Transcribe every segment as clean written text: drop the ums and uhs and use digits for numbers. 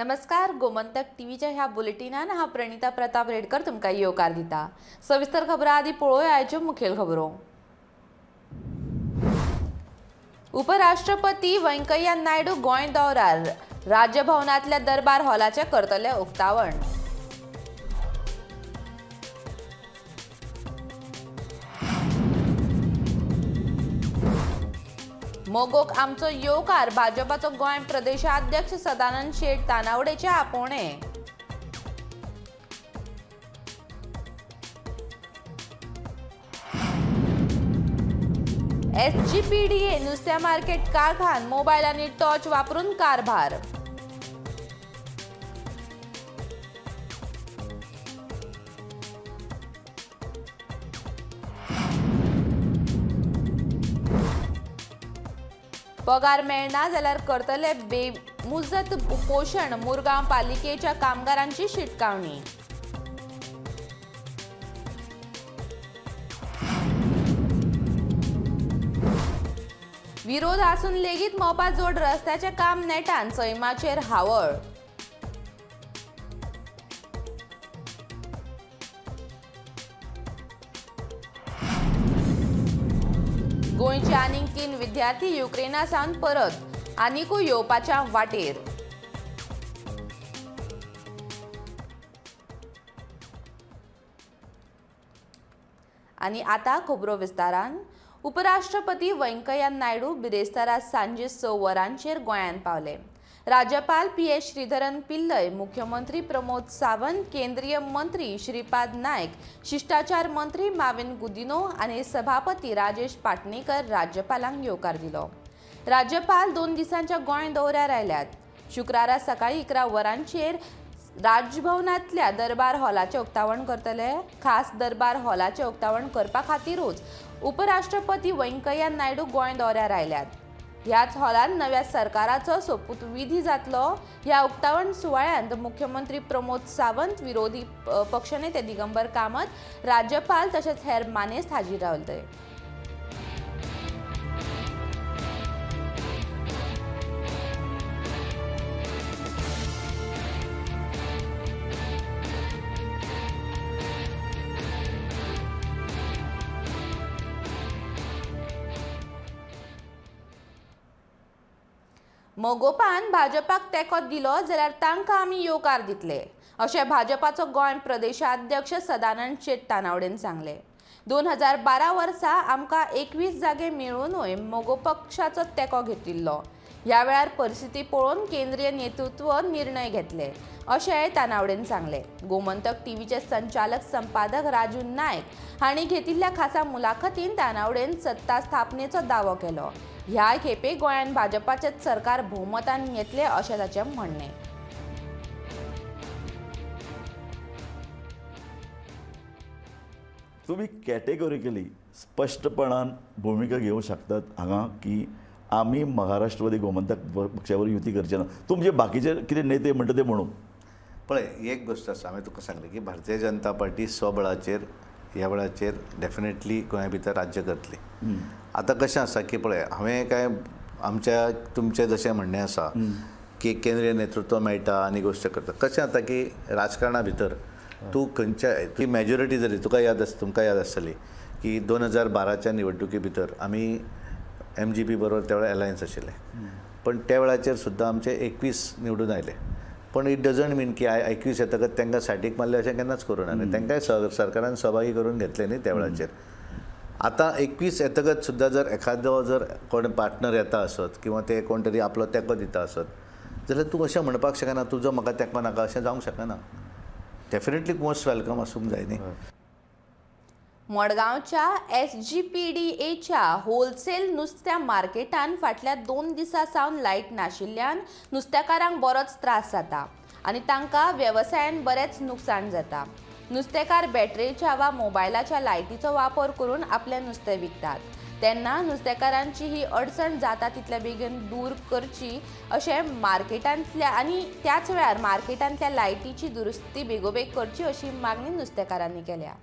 नमस्कार, गोमंतक टीव्हीच्या ह्या बुलेटिनान हांव प्रणिता प्रताप रेडकर तुमकां येवकार दिता. सविस्तर खबरां आदी पळोवया आयच्यो मुखेल खबरो. उपराष्ट्रपती व्यंकय्या नायडू गोंय दौरार, राज्यभवनांतल्या दरबार हॉलाचें करतले उक्तावण. मगोक आमचो येवकार, भाजपाचो गोंय प्रदेशाध्यक्ष सदानंद शेट तानावडेचे आपोवणे. एसजीपीडीए नुस्त्या मार्केट कारखान मोबायल आनी टॉर्च वापरून कारभार. पगार मेळना जाल्यार करतले बेमुजत उपोशण, मुरगांव पालिकेच्या कामगारांची शिटकावणी. विरोध आसून लेगीत मोपा जोड रस्त्याचें काम नेटान, सैमाचेर हावळ. गोंयचे आनीक 3 विद्यार्थी युक्रेना सावन परत, आनिकूय येवपाच्या वाटेर. आनी आतां खबरो विस्तारान. उपराष्ट्रपती व्यंकय्या नायडू बिरेस्तारा सांजे 6 वरांचेर गोंयांत पावले. राज्यपाल पी.एस. श्रीधरन पिल्लय, मुख्यमंत्री प्रमोद सावंत, केंद्रीय मंत्री श्रीपाद नायक, शिश्टाचार मंत्री माविन गुदिनो आनी सभापती राजेश पाटणेकर राज्यपालांक येवकार दिलो. राज्यपाल 2 दिसांच्या गोंय दौऱ्यार आयल्यात. शुक्रारा सकाळीं 11 वरांचेर राजभवनांतल्या दरबार हॉलाचें उक्तावण करतले. खास दरबार हॉलाचें उक्तावण करपा खातीरूच उपराष्ट्रपती व्यंकय्या नायडू गोंय दौऱ्यार आयल्यात. ह्याच हॉलांत नव्या सरकाराचो सोपूतविधी जातलो. ह्या उक्तावण सुवाळ्यांत मुख्यमंत्री प्रमोद सावंत, विरोधी पक्षनेते दिगंबर कामत, राज्यपाल तशेंच हेर मानेस्त हाजीर रावले. मगोपान भाजपाक तेंको दिलो जाल्यार तांकां आमी येवकार दितले, अशें भाजपाचो गोंय प्रदेशाध्यक्ष सदानंद शेट तानावडेन सांगलें. 2012 वर्सा आमकां 21 जागे मेळुनूय मगो पक्षाचो तेंको घेतिल्लो. ह्या वेळार परिस्थिती पळोवन केंद्रीय नेतृत्व निर्णय घेतले, अशेंय तानावडेन सांगलें. गोमंतक टीव्हीचे संचालक संपादक राजू नायक हांणी घेतिल्ल्या खासा मुलाखतीन तानावडेन सत्ता स्थापनेचो दावो केलो. ह्या खेपे गोंयांत भाजपाचेच सरकार भोवमतान येतलें अशें ताचें म्हणणें. तुमी कॅटेगॉरिकली स्पश्टपणान भुमिका घेवंक शकतात हांगा की आमी महाराष्ट्रवादी गोमंतक पक्षा बरोबर युती करचे ना. तुमचे बाकीचे कितें नेते म्हणटा ते म्हणू. पळय, एक गोश्ट आसा, हांवें तुका सांगलें की भारतीय जनता पार्टी स्वबळाचेर ह्या वेळाचेर डेफिनेटली गोंया भितर राज्य करतली. आतां कशें आसा की पळय, हांवें काय आमच्या तुमचें जशें म्हणणें आसा की केंद्रीय नेतृत्व मेळटा आनी गोश्ट करता. कशें जाता की राजकारणा भितर तूं खंयच्या ती मॅजॉरिटी जरी तुका याद आस, तुमकां याद आसतली की 2012च्या निवडणुके भितर आमी एमजीपी बरोबर त्या वेळार एलायन्स आशिल्ले, पण त्या वेळाचेर सुद्दां आमचे 21 निवडून आयले. पण it doesn't मीन की 21 येतकच तांकां साठीक मारले अशें केन्नाच करूं ना. तांकांय सरकारान सहभागी करून घेतले न्ही त्या वेळाचेर. आतां 21 येतकच सुद्दां जर एखादो जर कोण पार्टनर येता आसत किंवा ते कोण तरी आपलो तेंको दिता आसत जाल्यार तूं अशें म्हणपाक शकना तुजो म्हाका तेंको नाका, अशें जावंक शकना. डेफिनेटली मोस्ट welcome आसूंक जाय न्ही. मडगांवच्या एसजीपीडीएच्या होलसेल नुस्त्या मार्केटान फाटल्या 2 दिसां सावन लायट नाशिल्ल्यान नुस्तेकारांक बरोच त्रास जाता आनी तांकां वेवसायान बरेंच नुकसाण जाता. नुस्तेकार बॅटरेच्या वा मोबायलाच्या लायटीचो वापर करून आपलें नुस्तें विकतात. तेन्ना नुस्तेकारांची ही अडचण जाता तितल्या बेगीन दूर करची अशें मार्केटांतल्या आनी त्याच वेळार मार्केटांतल्या लायटीची दुरुस्ती बेगोबेग करची अशी मागणी नुस्तेकारांनी केल्या.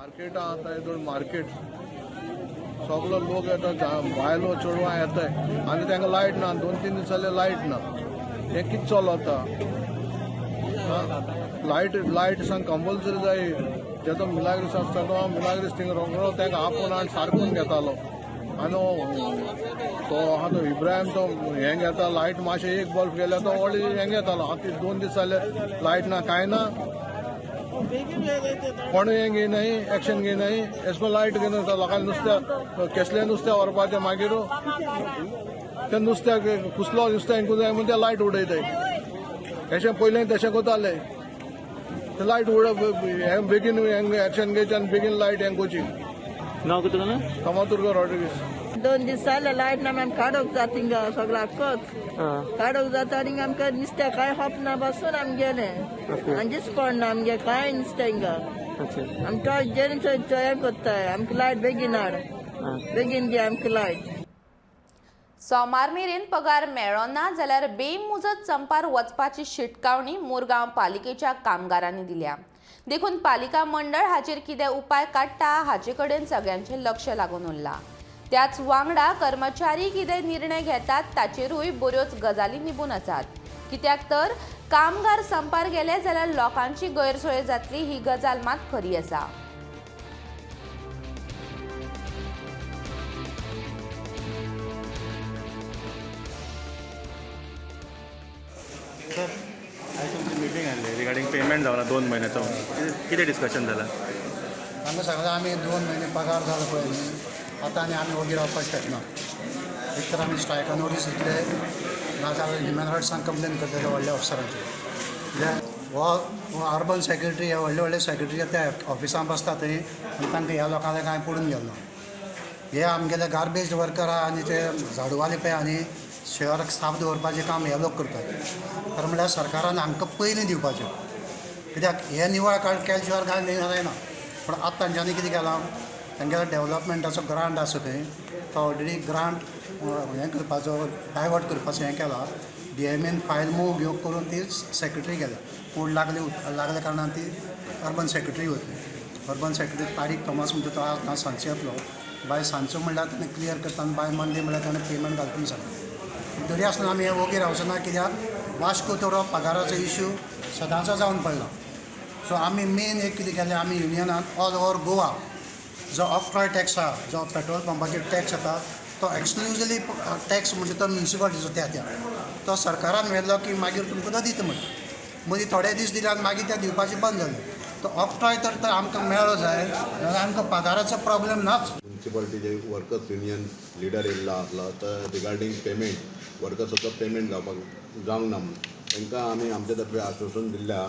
मार्केटां आतां येदोळ मार्केट सगलो लोक येता, बायलो चेडवां येताय आनी तांकां लायट ना, 2-3 दीस जाले लायट ना. हें कितें चलता? लायट लायट सांग कंपल्सरी जाय. जेतो मिलाग्रीस आसता तो मिलाग्रीस थिंगा रोकडो तांकां आपोवन आनी सारकोवन घेतालो. आनी तो आहा तो इब्राहिम तो हें घेता लायट मातशें एक बल्ब गेल्यार तो व्हडली हें घेतालो. आतां 2 दीस जाले लायट ना, कांय ना, कोणूय हें घेयनाय, एक्शन घेयनाय. एशें करून लायट घेयना लोकांक नुस्त्या केसलें नुस्तें व्हरपाचें, मागीर तें नुस्त्याक कुसलो नुस्तें हिंकू जाय म्हूण तें लायट उडयताय. अशें पयलें तशें करताले. ते लायट उडप हें बेगीन एक्शन घेवचें आनी बेगीन लायट हें करची. नाव कितें तुगेलें? कामातुर्ग रॉड्रिगीस. 2 दीस जाले लायट ना, आमी काडोंक जाता हिंगा सगळ्याकच काडोंक जाता आनी आमकां नुस्तें कांय खपना बसून आमी गेले आनी दीस पडना आमगे कांय नुस्तें हिंगा. आमी टॉर्च जेन हें करताय, आमकां लायट बेगीन हाड, बेगीन दी आमकां लायट. सोमार मेरेन पगार मेळ्ळो ना जाल्यार बेमुजत संपार वचपाची शिटकावणी मुरगांव पालिकेच्या कामगारांनी दिल्या. देखून पालिका मंडळ हाचेर कितें उपाय काडटा हाचे कडेन सगळ्यांचें लक्ष लागून उरलां. त्याच वांगडा कर्मचारी कितें निर्णय घेतात ताचेरूय बऱ्योच गजाली निबून आसात. कित्याक तर कामगार संपार गेले जाल्यार लोकांची गैरसोय जातली ही गजाल मात खरी आसा. सर, आयज तुमची मिटींग आसली रिगार्डींग पेमेंट जावना 2 म्हयन्याचो, कितें डिस्कशन जालां? तांकां सांगलां आमी 2 म्हयने पगार जालो पळय न्ही, आतां आनी आमी ओगी रावपाक शकना. एक तर आमी स्ट्रायका नोटीस दितले, नाजाल्यार ह्युमन रायट्सान कंप्लेन करतले व्हडल्या ऑफिसरांचेर. कित्याक हो अर्बन सेक्रेटरी हे व्हडले व्हडले सेक्रेटरी त्या ऑफिसान बसता थंय आनी तांकां ह्या लोकांक कांय पडून गेलो ना. हे आमगेले गार्बेज वर्कर आहा आनी ते झाडूवाले पळय आनी शहर साफ दवरपाचें काम हे लोक करतात. तर म्हणल्यार सरकारान हांकां पयलीं दिवपाचें, कित्याक हे निवळ केल्या शिवाय कांय जायना. पूण आतां तांच्यांनी कितें केलां, तांगेलो डेवलपमेंटाचो ग्रांट आसा थंय तो ऑलरेडी ग्रांट हें करपाचो डायवर्ट करपाचो हें केलां. DMAन फायल मूव घेवन करून ती सेक्रेटरी गेल्या. कोड लागल्या कारणान ती अर्बन सेक्रेटरी वतली. अर्बन सेक्रेटरी तारीक थॉमस म्हणटा तो आज सांजचो येतलो. बाय सांजचो म्हणल्यार ताणें क्लियर करता आनी बाय मंडे म्हणल्यार ताणें पेमेंट घालता सांगलें. तरी आसतना आमी हें ओगी रावचो ना, कित्याक वास्को तर पगाराचो इश्यू सदांचो जावन पडला. सो आमी मेन एक कितें केलें, आमी युनियनान ऑल ओवर गोवा जो ऑक्ट्रॉय टॅक्स आहा, जो पेट्रोल पंपाचेर टॅक्स येता तो एक्सक्लुजिवली टॅक्स म्हणजे तो म्युनिसिपालिटीचो त्या त्या तो सरकारान व्हेलो की मागीर तुमकां तो दिता म्हण मदीं थोडे दीस दिले आनी मागीर ते दिवपाचें बंद जालें. तो ऑक्ट्रॉय तर आमकां मेळ्ळो जाय जाल्यार आमकां पगाराचो प्रॉब्लेम नाच. म्युनिसिपालिटीचे वर्कर्स युनियन लिडर येयल्लो आसलो तर रिगार्डींग पेमेंट वर्कर्साचो पेमेंट जावपाक जावंक ना म्हणून तांकां आमी आमच्या तर्फे आश्वासन दिल्लें आहा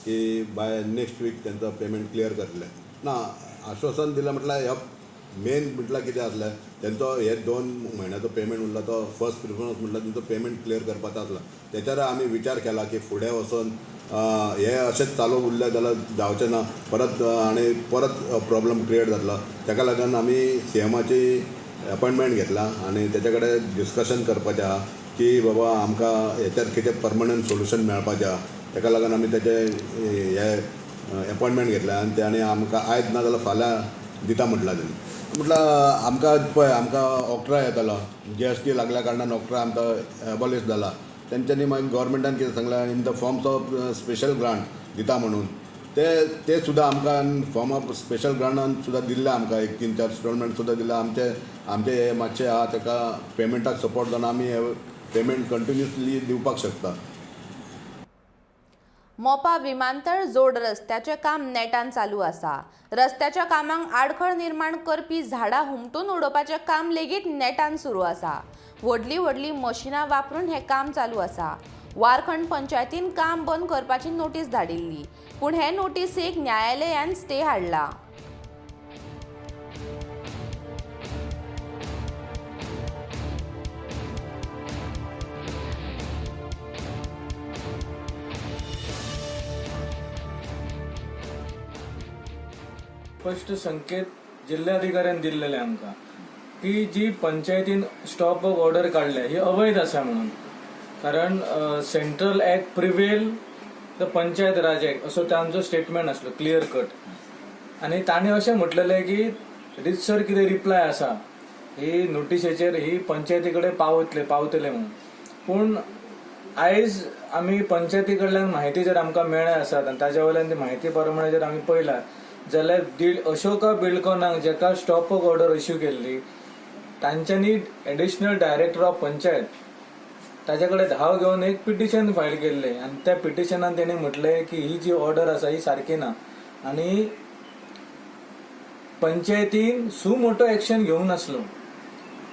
की बाय नेक्स्ट वीक तांचो पेमेंट क्लियर करतले. ना आश्वासन दिलें म्हटल्यार ह्या मेन म्हटल्यार कितें आसलें तेंचो हे 2 म्हयन्याचो पेमेंट उरला तो फर्स्ट प्रिफरन्स म्हटल्यार तेंचो पेमेंट क्लियर करपाचो आसलो. तेचेर आमी विचार केला की फुडें वचून हे अशेंच चालू उरलें जाल्यार जावचें ना, परत आनी परत प्रॉब्लम क्रिएट जातलो. ताका लागून आमी CMाची अपॉयंटमेंट घेतला आनी तेच्या कडेन डिस्कशन करपाचें आहा की बाबा आमकां हेचेर कितें परमनंट सोल्युशन मेळपाचें आहा. ताका लागून आमी तेचे हे अपॉयंटमेंट घेतल्या आनी ताणें आमकां आयज ना जाल्यार फाल्यां दिता म्हटलां तेणी. म्हटल्यार आमकां पळय आमकां ऑक्ट्रॉय येतालो, GST लागल्या कारणान ऑक्ट्रॉय आमकां एबॉलिश जाला. तेंच्यांनी मागीर गव्हर्मेंटान कितें सांगलां in the forms of special grant दिता म्हणून ते सुद्दां आमकां फॉर्म ऑफ स्पेशल ग्रांटान सुद्दां दिल्लें आमकां एक 3-4 इन्स्टॉलमेंट सुद्दां दिल्ले. आमचे आमचे हे मातशे आहा ताका पेमेंटाक सपोर्ट जावन आमी हे पेमेंट कंटिन्युअसली दिवपाक शकता. मोपा विमानतळ जोड रस्त्याचें काम नेटान चालू आसा. रस्त्याच्या कामांक आडखळ निर्माण करपी झाडां हुमटून उडोवपाचें काम लेगीत नेटान सुरू आसा. व्हडलीं व्हडलीं मशिनां वापरून हें काम चालू आसा. वारखंड पंचायतीन काम बंद करपाची नोटीस धाडिल्ली, पूण हे नोटीसीक न्यायालयान स्टे हाडला. स्पश्ट संकेत जिल्ल्याधिकाऱ्यान दिल्लेले आमकां की जी पंचायतीन स्टॉप वर्क ऑर्डर काडल्या ही अवैध आसा म्हणून, कारण central act prevail the Panchayat Raj act असो तांचो स्टेटमेंट आसलो क्लियर कट. आनी तांणी अशें म्हटलेलें की रितसर कितें रिप्लाय आसा ही नोटिशेचेर ही पंचायती कडेन पावतले म्हणून. पूण आयज आमी पंचायती कडल्यान म्हायती जर आमकां मेळ्ळ्या आसात आनी ताज्या वयल्यान ती म्हायती प्रमाणे जर आमी पळयला जाल्यार अशोका बिल्डकॉनाक जेका स्टॉप वर्क ऑर्डर इश्यू केल्ली तांच्यांनी एडिशनल डायरेक्टर ऑफ पंचायत ताच्या कडेन धांव घेवन एक पिटिशन फायल केल्लें आनी त्या पिटिशनान तेणी म्हटलें की ही जी ऑर्डर आसा ही सारकी ना आनी पंचायतीन सुमोटो एक्शन घेवंक नासलो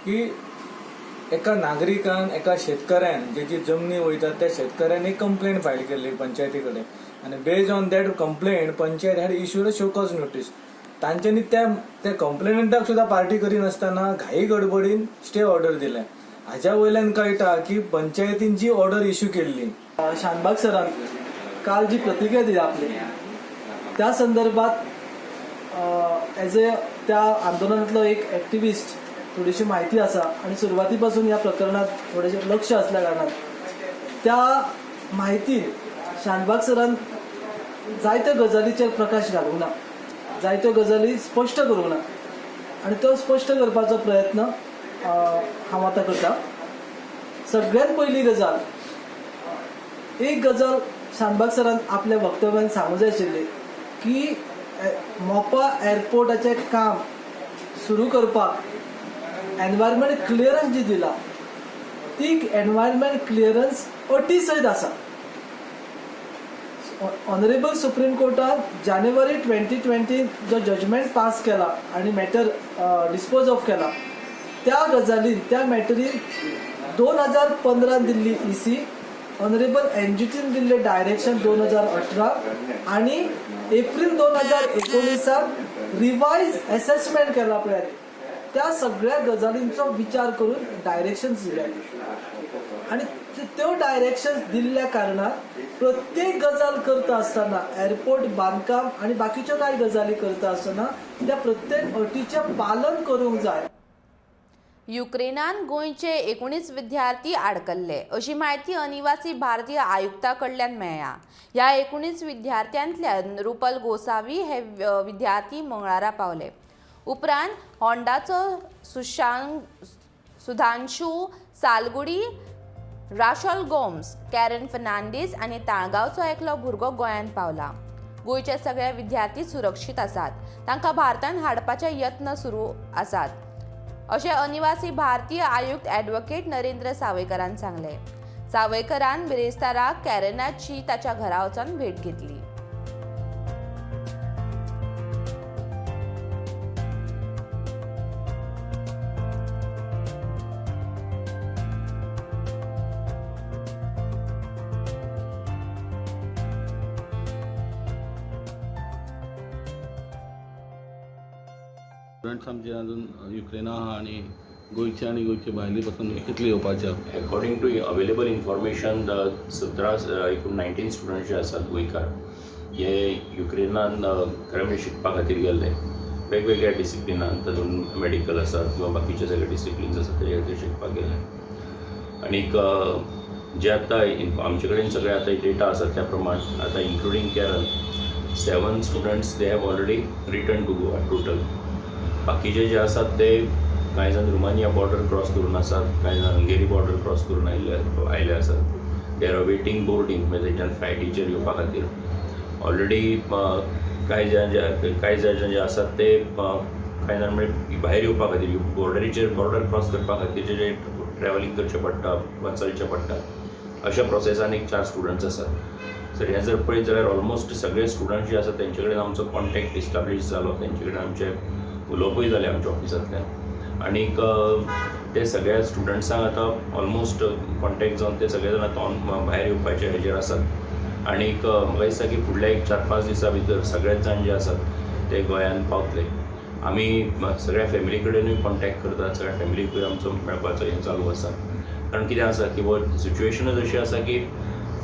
की एका नागरिकान एका शेतकऱ्यान जेची जमनी वयता त्या शेतकऱ्यान एक कंप्लेंट फायल केल्ली पंचायती कडेन आनी based on that complaint panchayat had issued a show cause notice. तांच्यांनी त्या कंप्लेनंटाक सुद्दां पार्टी करिनासतना घाई गडबडीन स्टे ऑर्डर दिल्या. हाज्या वयल्यान कळटा की पंचायतीन जी ऑर्डर इश्यू केल्ली. शानबाग सरान काल जी प्रतिक्रिया दिली आपली त्या संदर्भात एज ए त्या आंदोलनांतलो एक एक्टिविस्ट थोडीशी म्हायती आसा आनी सुरवाती पासून ह्या प्रकरणात थोडेशें लक्ष आसल्या कारणान त्या म्हायतीन शानबाग सरान जायत्यो गजालीचेर प्रकाश घालूंक ना, जायत्यो गजाली स्पश्ट करूंक ना आनी तो स्पश्ट करपाचो प्रयत्न हांव आतां करता. सगळ्यांत पयली गजाल, एक गजाल शानबाग सरान आपल्या वक्तव्यान सांगूंक जाय आशिल्ली की मोपा एअरपोर्टाचें काम सुरू करपाक एनवायरमेंट क्लियरन्स जी दिला ती एनवायरमेंट क्लियरन्स अटी सयत आसा. ऑनरेबल सुप्रीम कोर्टान जानेवारी 2020 जो जजमेंट पास केला आनी मॅटर डिस्पोज ऑफ केला त्या गजालीन त्या मॅटरीन 2015 दिल्ली EC, honourable एनजीटीन दिल्ले डायरेक्शन 2018 आनी एप्रील 2019 रिवायज एसेसमेंट केला पळय त्या सगळ्या गजालींचो विचार करून डायरेक्शन्स दिले आनी त्यो डायरेक्शन्स दिल्ल्या कारणान प्रत्येक गजाल करता आसतना एअरपोर्ट बांदकाम आनी बाकीच्यो कांय गजाली करता आसतना त्या प्रत्येक अटीचें पालन करूंक जाय. युक्रेनान गोंयचे 19 विद्यार्थी आडकल्ले अशी म्हायती अनिवासी भारतीय आयुक्ता कडल्यान मेळ्ळ्या. ह्या 19 विद्यार्थ्यांतल्यान रुपल गोसावी हे विद्यार्थी मंगळारा पावले. उपरांत होंडाचो सुधांशू सालगुडी, राशल गोम्स, कॅरन फर्नांडीस आनी ताळगांवचो एकलो भुरगो गोंयांत पावला. गोंयचे सगळे विद्यार्थी सुरक्षीत आसात, तांकां भारतांत हाडपाचे यत्न सुरू आसात अशें अनिवासी भारतीय आयुक्त ॲडव्होकेट नरेंद्र सावयकरान सांगलें. सावयकरान बिरेस्ताराक कॅरनाची ताच्या घरा वचून भेट घेतली. स्टुडंट्स आमचे अजून युक्रेना आहा आनी गोंयचे आनी गोंयचे भायले पासून कितले येवपाचे? अकॉर्डिंग टू अवेलेबल इन्फॉर्मेशन 17 एकूण 19 स्टुडंट जे आसात गोंयकार हे युक्रेनान खरें म्हणजे शिकपा खातीर गेल्ले वेगवेगळ्या डिसिप्लिनान, तातूंत मेडिकल आसा किंवा बाकीचे सगळे डिसिप्लिन्स आसात तेजे खातीर शिकपाक गेल्ले. आनीक जे आतां आमचे कडेन सगळे आतां डेटा आसा त्या प्रमाण आतां including Karen 7 students they have already return to Goa total. बाकीचे जे आसात ते कांय जाण रुमानिया बॉर्डर क्रॉस करून आसात, कांय जाण हंगेरी बॉर्डर क्रॉस करून आयिल्ले आसात. They are awaiting boarding, म्हणजे तेंच्यान फ्लायटीचेर येवपा खातीर ऑलरेडी कांय जाण जे आसात ते कांय जाण म्हणजे भायर येवपा खातीर बॉर्डरीचेर बॉर्डर क्रॉस करपा खातीर जे ट्रॅवलिंग करचें पडटा वा चलचें पडटा अशा प्रोसेसान एक 4 स्टुडंट्स आसात. सर हें जर पळयत जाल्यार ऑलमोस्ट सगळे स्टुडंट्स जे आसात तेंचे कडेन आमचो कॉन्टेक्ट इस्टाब्लीश जालो, तेंचे कडेन आमचें उलोवपूय जालें आमच्या ऑफिसांतल्यान आनीक ते सगळ्या स्टुडंट्सांक आतां ऑलमोस्ट कॉन्टेक्ट जावन ते सगळे जाण आतां भायर येवपाचे हेजेर आसात. आनीक म्हाका दिसता की फुडल्या एक 4-5 दिसां भितर सगळेच जाण जे आसात ते गोंयांत पावतले. आमी सगळ्या फॅमिली कडेनूय कॉन्टेक्ट करतात, सगळ्या फॅमिलीकूय आमचो मेळपाचो हें चालू आसा. कारण कितें आसा की सिच्युएशनूच अशी आसा की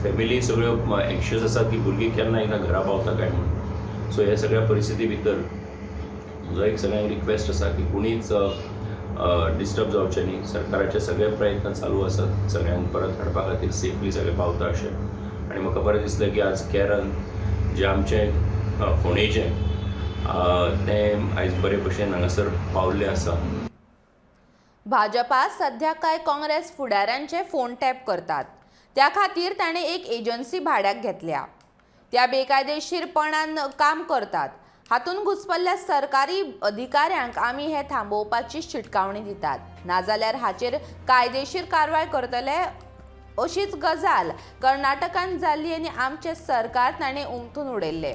फॅमिली सगळ्यो एंक्शियस आसात की भुरगीं केन्ना एकदां घरा पावता काय म्हणून. सो ह्या सगळ्या परिस्थिती भितर म्हजो एक सगळ्यांक रिक्वेस्ट आसा की कोणीच डिस्टर्ब जावचें न्ही. सरकाराचे सगळे प्रयत्न चालू आसात सगळ्यांक परत हाडपा खातीर सेफली सगळे पावता अशें. आनी म्हाका बरें दिसलें की आज कॅरन जे आमचें फोंडेचें तें आयज बरे भशेन हांगासर पावल्लें आसा. भाजपा सध्या कांय काँग्रेस फुडाऱ्यांचे फोन टॅप करतात. त्या खातीर ताणें एक एजन्सी भाड्याक घेतल्या. त्या बेकायदेशीरपणान काम करतात. हातूंत घुस्पल्ल्या सरकारी अधिकाऱ्यांक आमी हें थांबोवपाची शिटकावणी दितात, नाजाल्यार हाचेर कायदेशीर कारवाय करतले अशीच गजाल कर्नाटकान जाल्ली आनी आमचें सरकार ताणें उमथून उडयल्लें.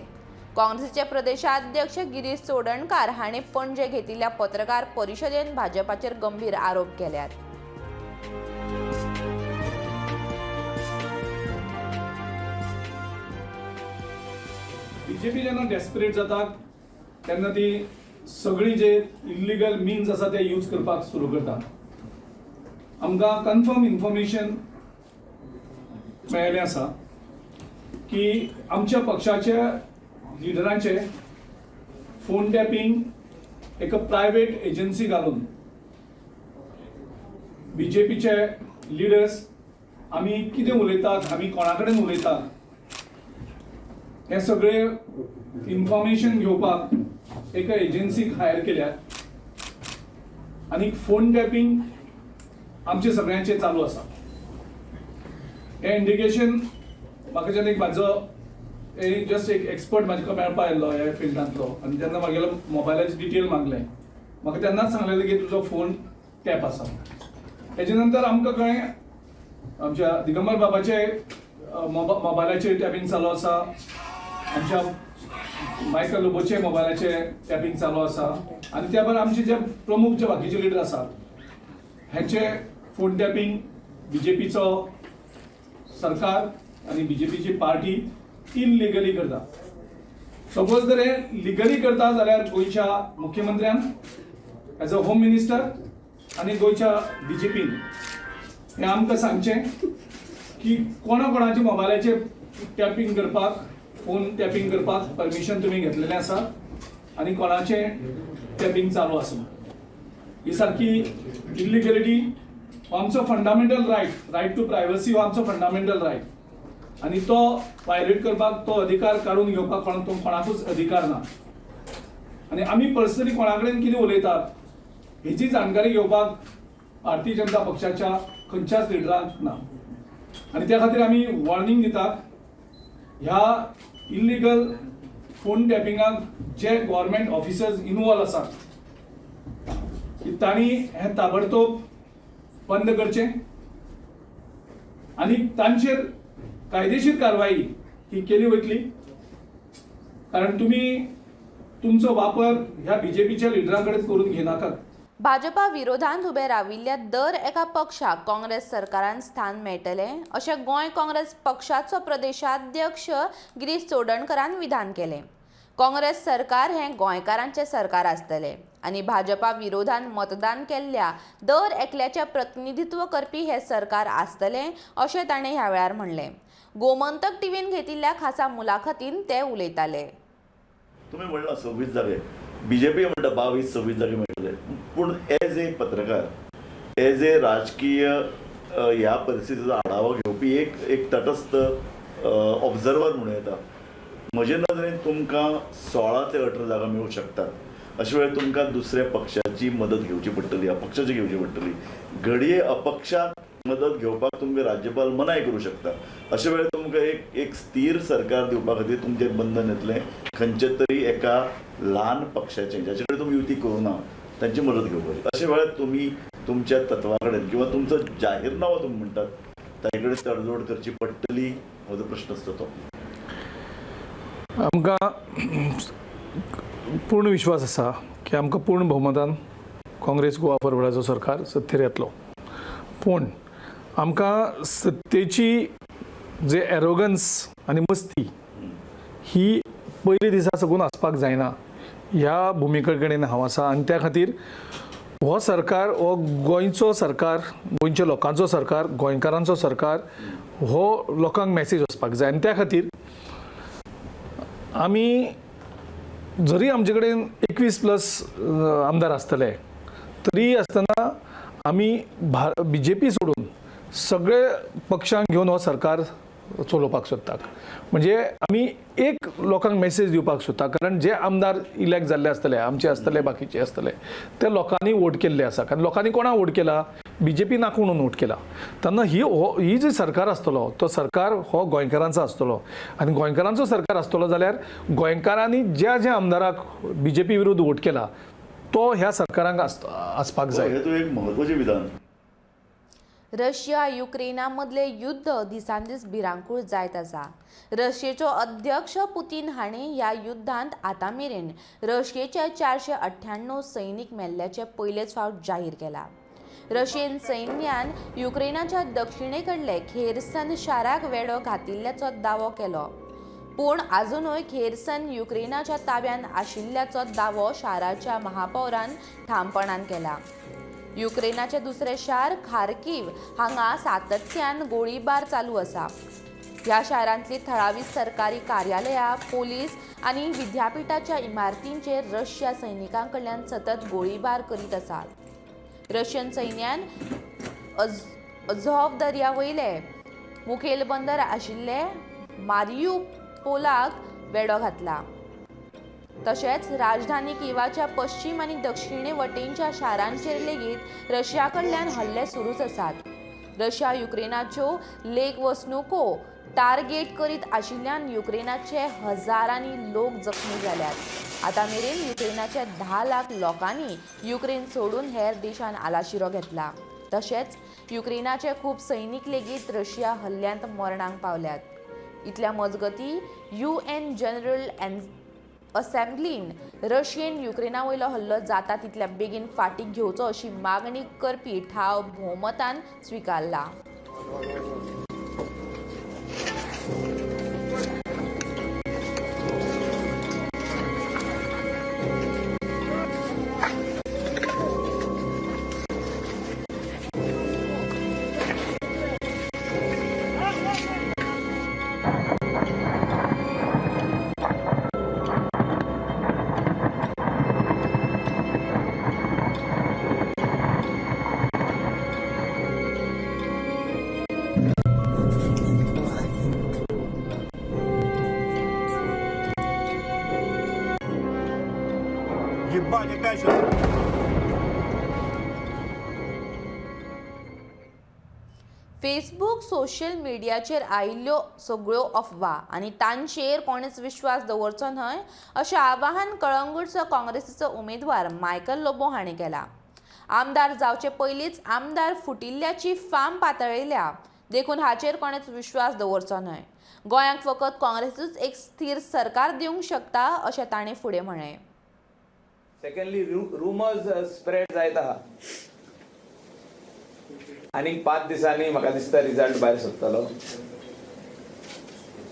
काँग्रेसीचे प्रदेशाध्यक्ष गिरीश चोडणकार हांणी पणजे घेतिल्ल्या पत्रकार परिशदेन भाजपाचेर गंभीर आरोप केल्यात. बीजेपी जेन्ना डेस्परेट जाता तेन्ना ती सगळी जे इल्लिगल मिन्स आसा ते यूज करपाक सुरू करता. आमकां कन्फर्म इन्फॉर्मेशन मेळ्ळें आसा की आमच्या पक्षाच्या लिडरांचे फोन टॅपींग एका प्रायवेट एजन्सी घालून बीजेपीचे लिडर्स आमी कितें उलयतात, आमी कोणा कडेन उलयतात हें सगळें इन्फॉर्मेशन घेवपाक एका एजन्सीक हायर केल्या आनी फोन टॅपींग आमचे सगळ्यांचें चालू आसा. हें इंडिकेशन म्हाका जेन्ना एक म्हाजो जस्ट एक एक्सपर्ट म्हाजे मेळपा आयिल्लो ह्या फिल्डांतलो आनी तेन्ना म्हागेलो मोबायलाची डिटेल मागलें, म्हाका तेन्नाच सांगलेलें की तुजो फोन टॅप आसा. तेजे नंतर आमकां कळ्ळें आमच्या दिगंबर बाबाचे मोबायलाचेर टॅपींग चालू आसा, आमच्या मायकल लोबोचे मोबायलाचे टॅपींग चालू आसा आनी त्या भायर आमचे जे प्रमुख जे बाकीचे लिडर आसात हेचे फोन टॅपींग बीजेपीचो सरकार आनी बीजेपीची पार्टी इलिगली करता. सपोज जर हे लिगली करता जाल्यार गोंयच्या मुख्यमंत्र्यान एज अ होम मिनिस्टर आनी गोंयच्या बीजेपीन हें आमकां सांगचें की कोणा कोणाच्या मोबायलाचेर टॅपींग करपाक, फोन टॅपींग करपाक परमिशन तुमी घेतलेलें आसा आनी कोणाचें टॅपींग चालू आसा. ही सारकी इल्लिगलिटी हो आमचो fundamental right, right to privacy हो आमचो फंडामेंटल रायट आनी तो वायलेट करपाक, तो अधिकार काडून घेवपाक कोणाकूच अधिकार ना. आनी आमी पर्सनली कोणा कडेन कितें उलयतात हेजी जाणकारी घेवपाक भारतीय जनता पक्षाच्या खंयच्याच लिडरांक ना आनी त्या खातीर आमी वॉर्निंग दितात ह्या इल्लिगल फोन टॅपिंगाक जे गव्हर्मेंट ऑफिसर्स इनवॉल्व आसात की तांणी हें ताबडतोब बंद करचें आनी तांचेर कायदेशीर कारवाई ही केली वतली, कारण तुमी तुमचो वापर ह्या बीजेपीच्या लिडरां कडेन करून घेनाकात. भाजपा विरोधांत उबे राविल्ल्या दर एका पक्षाक काँग्रेस सरकारान स्थान मेळटलें अशें गोंय काँग्रेस पक्षाचो प्रदेशाध्यक्ष गिरीश चोडणकरान विधान केलें. काँग्रेस सरकार हें गोंयकारांचें सरकार आसतलें आनी भाजपा विरोधान मतदान केल्ल्या दर एकल्याचें प्रतिनिधित्व करपी हें सरकार आसतलें अशें ताणें ह्या वेळार म्हणलें. गोमंतक टीव्हीन घेतिल्ल्या खासा मुलाखतीन ते उलयताले. तुमी म्हणलां 26 जागे, बीजेपी म्हणटा 22-26 जागे मेळटले, पूण एज ए पत्रकार, एज ए राजकीय ह्या परिस्थितीचो आढावो घेवपी एक तटस्थ ऑब्जर्वर म्हणूं येता, म्हजे नदरेन तुमकां 16 ते 18 जागा मेळूं शकतात. अशे वेळार तुमकां दुसऱ्या पक्षाची मदत घेवची पडटली, अपक्षाची घेवची पडटली. घडये अपक्षाक मदत घेवपाक तुमकां राज्यपाल मनाय करूं शकता. अशे वेळार तुमकां एक स्थीर सरकार दिवपा खातीर तुमचेर बंधन येतलें खंयच्या तरी एका ल्हान पक्षाचें जाचे कडेन तुमी युती करूं ना तांची मदत घेवपाची. अशे वेळार तुमी तुमच्या तत्वा कडेन किंवा तुमचो जाहीरनामो तुमी म्हणटात ताचे कडेन तडजोड करची पडटली, हो जो प्रश्न आसता तो. आमकां पूर्ण विश्वास आसा की आमकां पूर्ण भोवमतान काँग्रेस गोवा फॉरवर्डाचो सरकार सत्तेर येतलो, पूण आमकां सत्तेची जे एरोगन्स आनी मस्ती ही पयले दिसा साकून आसपाक जायना ह्या भुमिके कडेन हांव आसा आनी त्या खातीर हो सरकार हो गोंयचो सरकार, गोंयच्या लोकांचो सरकार, गोंयकारांचो सरकार हो लोकांक मॅसेज वचपाक जाय आनी त्या खातीर आमी जरी आमचे कडेन 21+ आमदार आसतले तरी आसतना आमी बीजेपी सोडून सगळे पक्षांक घेवन हो सरकार चलोवपाक सोदतात. म्हणजे आमी एक लोकांक मेसेज दिवपाक सोदता, कारण जे आमदार इलेक्ट जाल्ले आसतले, आमचे आसतले, बाकीचे आसतले, ते लोकांनी वोट केल्ले आसा. कारण लोकांनी कोणाक वोट केला? बीजेपी नाका म्हणून वोट केला. तेन्ना ही जी सरकार आसतलो तो सरकार हो गोंयकारांचो आसतलो, आनी गोंयकारांचो सरकार आसतलो जाल्यार गोंयकारांनी ज्या ज्या आमदाराक बीजेपी विरुद्ध वोट केला तो ह्या सरकारांक आसपाक जाय. हें तुवें एक म्हत्वाचें विधान. रशिया युक्रेना मदले युद्ध दिसान दीस भिरांकूळ जायत आसा. रशियेचो अध्यक्ष पुतीन हांणी ह्या युद्धांत आतां मेरेन रशियेचे 498 सैनीक मेल्ल्याचें पयलेच फावट जाहीर केला. रशियन सैन्यान युक्रेनाच्या दक्षिणेकडले खेरसन शाराक वेडो घातिल्ल्याचो दावो केलो, पूण आजुनूय खेरसन युक्रेनाच्या ताब्यात आशिल्ल्याचो दावो शाराच्या महापौरान ठामपणान केला. युक्रेनाचे दुसरे शार खारकीव हांगा सातत्यान गोळीबार चालू आसा. ह्या शारांतली थळावी सरकारी कार्यालयां, पोलीस आनी विद्यापिठाच्या इमारतींचेर रशिया सैनिकां कडल्यान सतत गोळीबार करीत आसात. रशियन सैन्यान अझोव दर्या वयले मुखेल बंदर आशिल्ले मारियुपोलाक वेडो घातला. तशेंच राजधानी किवाच्या पश्चिम आनी दक्षिणे वटेनच्या शारांचेर लेगीत रशिया कडल्यान हल्ले सुरूच आसात. रशिया युक्रेनाच्यो लेक वसणुको टार्गेट करीत आशिल्ल्यान युक्रेनाचे हजारांनी लोक जखमी जाल्यात. आतां मेरेन युक्रेनाच्या 10 लाख लोकांनी युक्रेन सोडून हेर देशान आलाशिरो घेतला. तशेंच युक्रेनाचे खूब सैनीक लेगीत रशिया हल्ल्यांत मरणाक पावल्यात. इतल्या मजगती UN general असेंब्लीन रशियेन युक्रेना वयलो हल्लो जाता तितल्या बेगीन फाटीक घेवचो अशी मागणी करपी ठाव भोवमतान स्विकारला. फेसबूक सोशल मिडियाचेर आयिल्ल्यो सगळ्यो अफवा आनी तांचेर कोणेच विश्वास दवरचो न्हय अशें आवाहन कळंगूटचो काँग्रेसीचो उमेदवार मायकल लोबो हांणी केला. आमदार जावचे पयलींच आमदार फुटिल्ल्याची फाम पातळिल्ल्या, देखून हाचेर कोणेच विश्वास दवरचो न्हय. गोंयांक फकत काँग्रेसूच एक स्थिर सरकार दिवंक शकता अशें ताणें फुडें म्हळें. सेकंडली, रुमर्स स्प्रेड जायत आहा आनी 5 दिसांनी म्हाका दिसता रिजल्ट भायर सरतलो.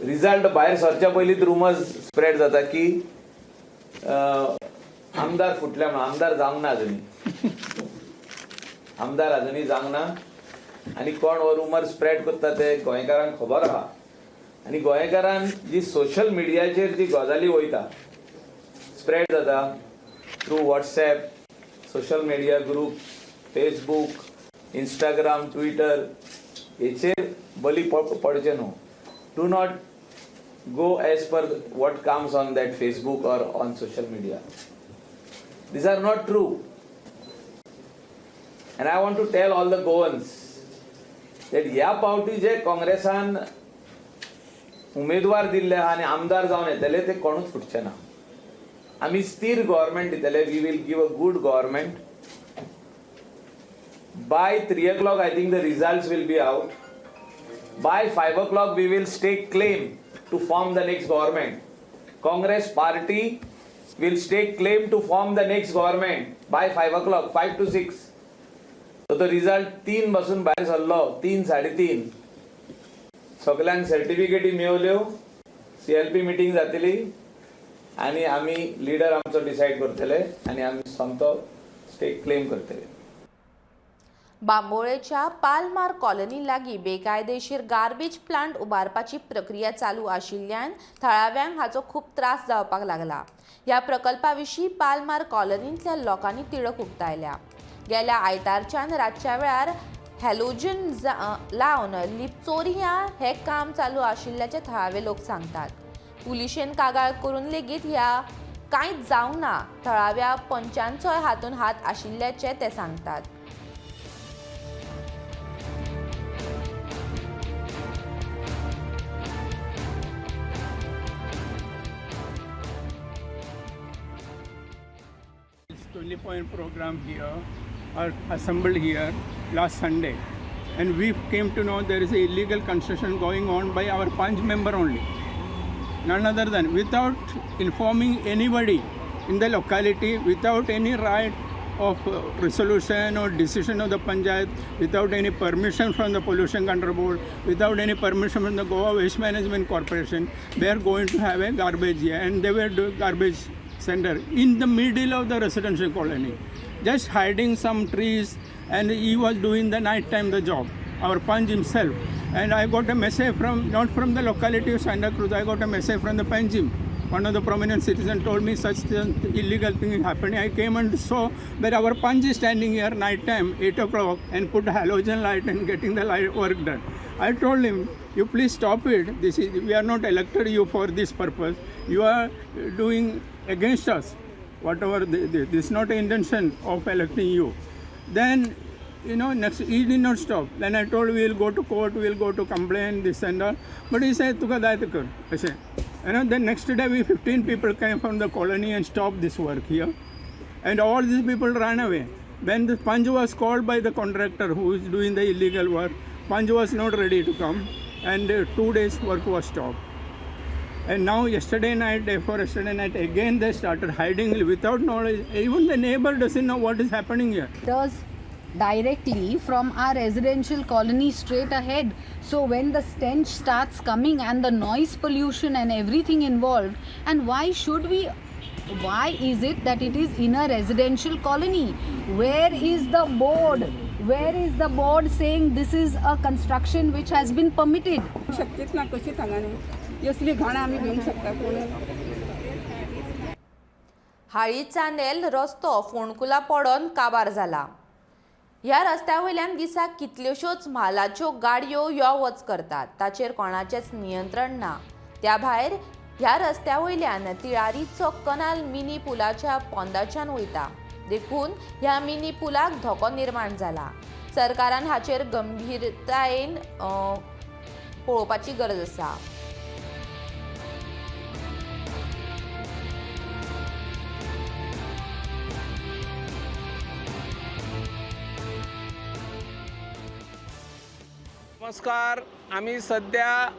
रिजल्ट भायर सरच्या पयलींच रुमर्स स्प्रेड जाता की आमदार फुटल्या म्हणून. आमदार जावंक ना अजुनी, आमदार अजुनी जावंक ना आनी कोण हो रुमर स्प्रेड करता ते गोंयकारांक खबर आहा. आनी गोंयकारान जी सोशल मिडियाचेर जी गजाली वयता स्प्रेड जाता through WhatsApp, social media group, Facebook, Instagram, Twitter, हेचेर बली पडचें न्हू. Do not go as per what comes on that Facebook or on social media. These are not true. And I want to tell all the Goans that ह्या पावटी जे काँग्रेसान उमेदवार दिल्ले आहा आनी आमदार जावन येतले ते कोणूच फुटचे ना. आमी स्थिर गव्हर्मेंट दितले. We will give a good government. By 3 o'clock I think the results will be out. By 5 o'clock we will stake claim to form the next government. Congress party will stake claim to form the next government by 5 o'clock, 5 to 6. So the result 3 बसून भायर सरलो, 3 3:30 सगळ्यांक सर्टिफिकेटी मेवल्यो. CLP meeting जातली आनी आमी leader आमचो decide करतले आनी आमी सोमतो स्टेक क्लेम करतले. बांबोळेच्या पालमार कॉलनी लागीं बेकायदेशीर गार्बेज प्लांट उबारपाची प्रक्रिया चालू आशिल्ल्यान थळाव्यांक हाचो खूब त्रास जावपाक लागला. ह्या प्रकल्पा विशीं पालमार कॉलनींतल्या लोकांनी तिडक उक्तायल्या. गेल्या आयतारच्यान रातच्या वेळार हॅलोजन लावन लिपचोरयां हें काम चालू आशिल्ल्याचें थळावे लोक सांगतात. पुलिशेन कागाळ करून लेगीत ह्या कांयच जावंक ना. थळाव्या पंचांचोय हातून हात आशिल्ल्याचें ते सांगतात. 20 point program here are assembled here last Sunday, and we came to know there is a illegal construction going on by our Panch member only, none other than, without informing anybody in the locality, without any right of resolution or decision of the panchayat, without any permission from the pollution control board, without any permission from the Goa Waste Management Corporation. They are going to have a garbage here, and they were doing garbage center in the middle of the residential colony, just hiding some trees, and he was doing the night time the job, our Panch himself. And I got a message from, not from the locality of Santa Cruz, I got a message from the Panjim. One of the prominent citizens told me such illegal thing is happening. I came and saw that our Panch is standing here night time, 8 o'clock, and put halogen light and getting the light work done. I told him, you please stop it. This is, we are not elected you for this purpose. You are doing against us. Whatever, this is not the intention of electing you. Then, you know, next, he did not stop. Then I told, we will go to court, we will go to complain, this and all. But he said, Tuka dayat kar. I said, you know, then next day, we 15 people came from the colony and stopped this work here. And all these people ran away. Then the Panj was called by the contractor who is doing the illegal work. Panj was not ready to come, and 2 days work was stopped. And now yesterday night, day for yesterday night, again they started hiding without knowledge. Even the neighbor doesn't know what is happening here. Does directly from our residential colony straight ahead. So when the stench starts coming and the noise pollution and everything involved, and why should we, why is it that it is in a residential colony? Where is the board? Where is the board saying this is a construction which has been permitted? शक्यच ना कशी थांगा न्हू असली घाण आमी घेवंक शकता कोण. हाळी चांदेल रस्तो फोंडकुला पडोन काबार जाला. ह्या रस्त्या वयल्यान दिसाक कितल्योश्योच म्हालाच्यो गाडयो यो वच करतात. ताचेर कोणाचेंच नियंत्रण ना. त्या भायर ह्या रस्त्या वयल्यान तिळारीचो कनाल मिनी पुलाच्या पोंदाच्यान वयता, देखून ह्या मिनी पुलाक धोको निर्माण जाला. सरकारान हाचेर गंभीरतायेन पळोवपाची गरज आसा. नमस्कार, आमी सद्या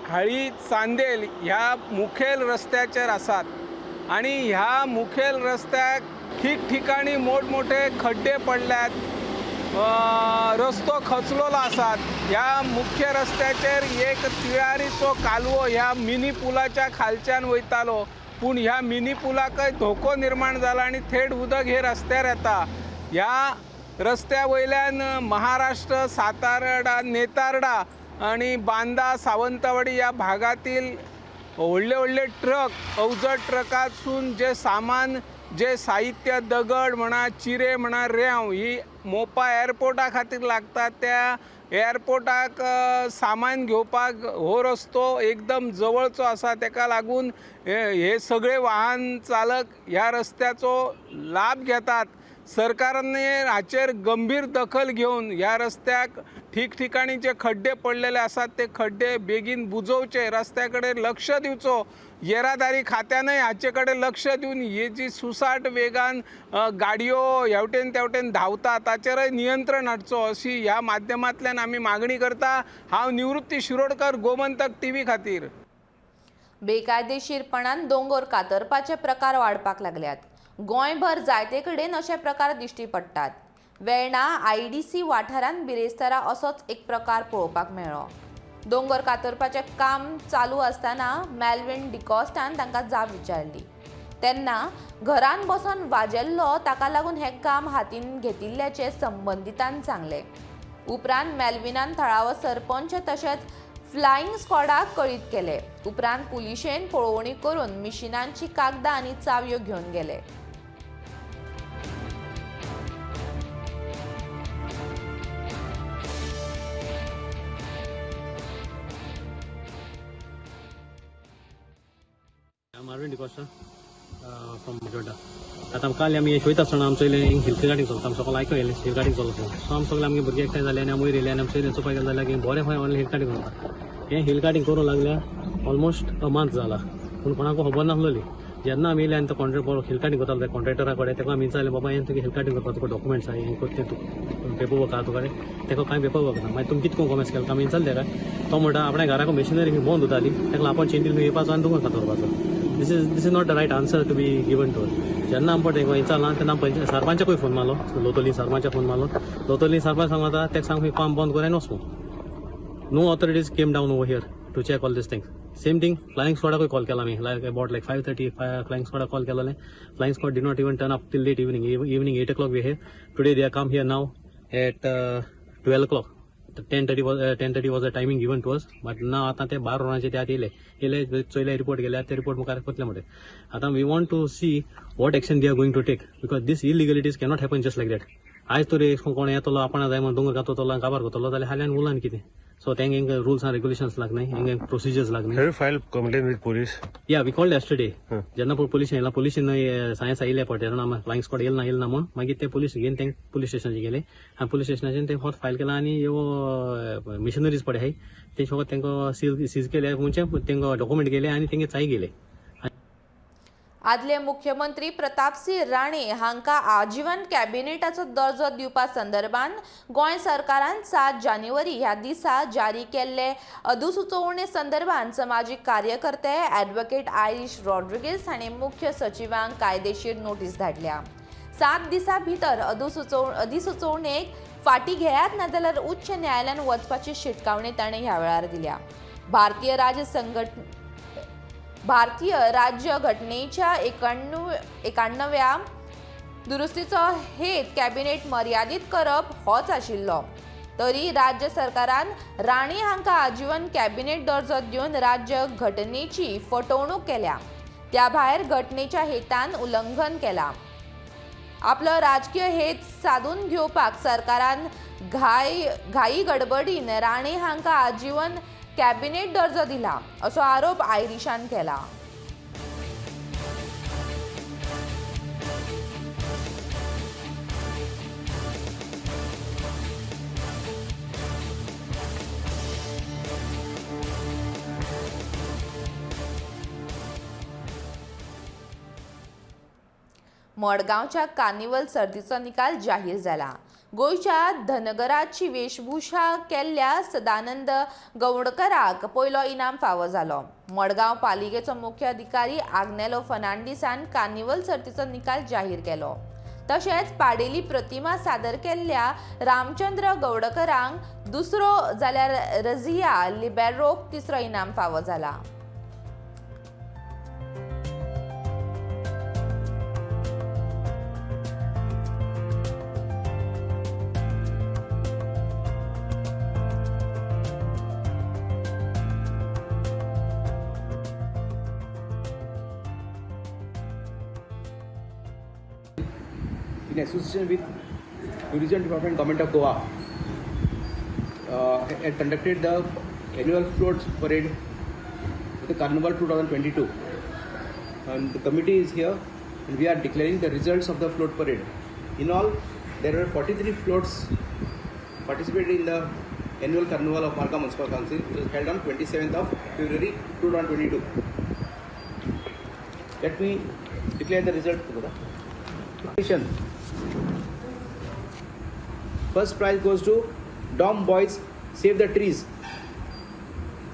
हाळी चांदेल ह्या मुखेल रस्त्याचेर आसात आनी ह्या मुखेल रस्त्याक ठिकठिकाणी मोठमोठे खड्डे पडल्यात, रस्तो खचलोलो आसात. ह्या मुख्य रस्त्याचेर एक तिळारीचो कालवो ह्या मिनी पुलाच्या खालच्यान वयतालो, पूण ह्या मिनी पुलाकय धोको निर्माण जाला आनी थेट उदक हे रस्त्यार येता. ह्या रस्त्या वयल्यान महाराष्ट्र, सातारडा, नेतारडा आनी बांदा, सावंतवाडी ह्या भागातील व्हडले व्हडले ट्रक, अवजड ट्रकांतसून जे सामान, जे साहित्य, दगड म्हणा, चिरे म्हणा, रेंव ही मोपा एअरपोर्टा खातीर लागता. त्या एअरपोर्टाक सामान घेवपाक हो रस्तो एकदम जवळचो आसा, तेका लागून हे सगळे वाहन चालक ह्या रस्त्याचो लाभ घेतात. सरकारान हाचेर गंभीर दखल घेवन ह्या रस्त्याक ठिकठिकाणी जे खड्डे पडलेले आसात ते खड्डे बेगीन बुजोवचे, रस्त्या कडेन लक्ष दिवचो. येरादारी खात्यानय हाचे कडेन लक्ष दिवन ही जी सुसाट वेगान गाडयो हेवटेन तेवटेन धांवता ताचेरय नियंत्रण हाडचो अशी ह्या माध्यमांतल्यान आमी मागणी करता. हांव निवृत्ती शिरोडकर, गोमंतक टीव्ही खातीर. बेकायदेशीरपणान दोंगर कातरपाचे प्रकार वाडपाक लागल्यात. गोंयभर जायते कडेन अशे प्रकार दिश्टी पडटात. वेर्णा IDC वाठारांत बिरेस्तारा असोच एक प्रकार पळोवपाक मेळ्ळो. दोंगर कातरपाचें काम चालू आसतना मेल्विन डिकॉस्टान तांकां जाप विचारली तेन्ना घरान बसून वाजेल्लो, ताका लागून हें काम हातीन घेतिल्ल्याचें संबंदितान सांगलें. उपरांत मेल्विनान थळावो सरपंच तशेंच फ्लायिंग स्क्वॉडाक कळीत केलें. उपरांत पुलिशेन पळोवणी करून मिशिनांची कागदां आनी चावयो घेवन गेले. I'm Arvind D'Costa from Majorda. आतां काल आमी वयता आसतना आमचो येयलें हिल कार्टींग चलता, आमी सगळें आयको येयलें हिल कार्टींग चलता. सो आमी सगळे आमगे भुरगे एकठांय जाले आनी आमी वयर येयले आनी आमचे चोवपाक गेले जाल्यार की बरें खंय ऑनलायन हिल कार्टींग चलता. हें हिल कार्टींग करूंक लागल्या ऑलमोस्ट अ मंथ जाला, पूण कोणाकू खबर नासलेली. जेन्ना आमी येयले आनी तो कॉन्ट्रेक्टर हिल कार्टींग करतालो त्या कॉन्ट्रेक्टरा कडेन तेका आमी विचारलें, बाबा हें तुगे हिल कार्टींग करपाक तुका डॉक्युमेंट्स आहा, हें करता तूं पेपर वर्क आहा तुका, तेका कांय पेपर वर्क ना. मागीर तुमी कितें कॉमेंट्स केलें आमी विचारलें तेका, तो म्हणटा आपल्या घराक मशिनरी बंद उरताली, तेका आपण चेंजील येवपाचो आनी दोंगर कातरपाचो. This is not the right answer to be given to us. जेन्ना आमी पळय विचारलां तेन्ना सरपंचाकूय फोन मारलो, लोतोली सरपंचाक फोन मारलो. लोतोली सरपंच सांगता तेका सांग काम बंद कर आनी वचूं. No authorities came down over here to check all these things. Same thing, flying squad call केला आमी, like about like 5:30 flying squad call केलें. Flying squad did not even turn up till late evening. Evening 8 o'clock we here. Today they come here now at 12 o'clock. 10:30 was the timing given to us, but now आतां ते 12 वरांचे ते आतां येयले येयले चोयले report गेले, ते report मुखार कोतले म्हणटे. आतां we want to see what action they are going to take, because this illegalities cannot happen just like that. आयज तरी कोण येतलो आपणा जाय म्हणून दोंगर काततलो काबार करतलो जाल्यार हाल्यान उरलां कितें. सो तेंगे हेंगे रुल्स आनी रेगुलेशन्स लागनाय, हेंगे procedures लागनाय. Have you filed complaint with police? Yeah, we called yesterday. जेन्ना पळय पोलीस येयला, पोलिसान सायन्स आयिल्ले पळय तेन्ना आमी फ्लायिंग स्क्वॉड येयला ना येयला ना म्हूण, मागीर ते पोलीस घेवन तेंक पोलीस स्टेशनाचेर गेले आनी पोलीस स्टेशनाचेर ते फक्त फायल केला आनी ह्यो मिशनरीज पळय आहाय ते फकत तेंकां सीज केले, म्हणजे तेंकां डॉक्युमेंट गेले आनी तेंगे चाय गेले. आदले मुख्यमंत्री प्रतापसिंह राणे हांकां आजीवन कॅबिनेटाचो दर्जो दिवपा संदर्भात गोंय सरकारान 7 जानेवारी ह्या दिसा जारी केल्ले अधिसुचोवणे संदर्भात समाजीक कार्यकर्ते ॲडव्होकेट आयरीश रॉड्रिगेज हांणी मुख्य सचिवांक कायदेशीर नोटीस धाडल्या. 7 दिसां भितर अधिसुचोवणेक फाटीं घेयात नाजाल्यार उच्च न्यायालयान वचपाची शिटकावणी ताणें ह्या वेळार दिल्या. भारतीय राज्य घटनेच्या 91व्या दुरुस्तीचो हेत कॅबिनेट मर्यादीत करप होच आशिल्लो, तरी राज्य सरकारान राणे हांकां आजीवन कॅबिनेट दर्जो दिवन राज्य घटनेची फटवणूक केल्या, त्या भायर घटनेच्या हेतान उल्लंघन केलां. आपलो राजकीय हेत सादून घेवपाक सरकारान घाई गडबडीन राणे हांकां आजीवन कॅबिनेट दर्जो दिला असो आरोप आयरिशान केला. मडगांवच्या कार्निवल सर्तीचो निकाल जाहीर जाला. गोंयच्या धनगराची वेशभूषा केल्ल्या सदानंद गवडकराक पयलो इनाम फावो जालो. मडगांव पालिकेचो मुख्य अधिकारी आग्नेलो फर्नांडीसान कार्निवल सर्तीचो निकाल जाहीर केलो. तशेंच पाडेली प्रतिमा सादर केल्ल्या रामचंद्र गवडकरांक दुसरो जाल्यार रजिया लिबेरोक तिसरो इनाम फावो जाला. In association with Tourism Department, Government of Goa, had conducted the annual floats parade for the Carnival 2022. And the committee is here, and we are declaring the results of the float parade. In all, there were 43 floats participated in the annual Carnival of Margao Municipal Council, which was held on 27th of February 2022. Let me declare the result. First prize goes to Dom Boys Save the Trees.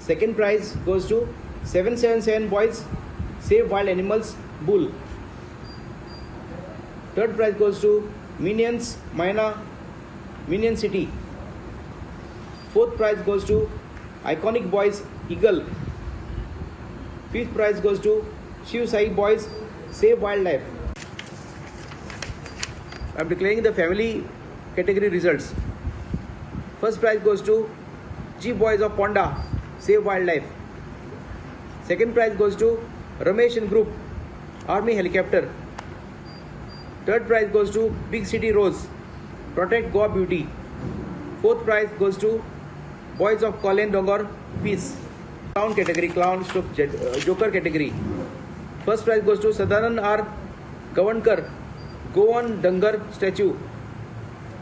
Second prize goes to 777 Boys Save Wild Animals Bull. Third prize goes to Minions Myna Minion City. Fourth prize goes to Iconic Boys Eagle. Fifth prize goes to Shiv Sai Boys Save Wildlife. I am declaring the family category results. First prize goes to G Boys of Ponda, Save Wildlife. Second prize goes to Ramesh and Group, Army Helicopter. Third prize goes to Big City Rose, Protect Goa Beauty. Fourth prize goes to Boys of Colin Dongor, Peace. Clown category, Clown Joker category. First prize goes to Sadanand R Gavankar, Goan Dangar statue.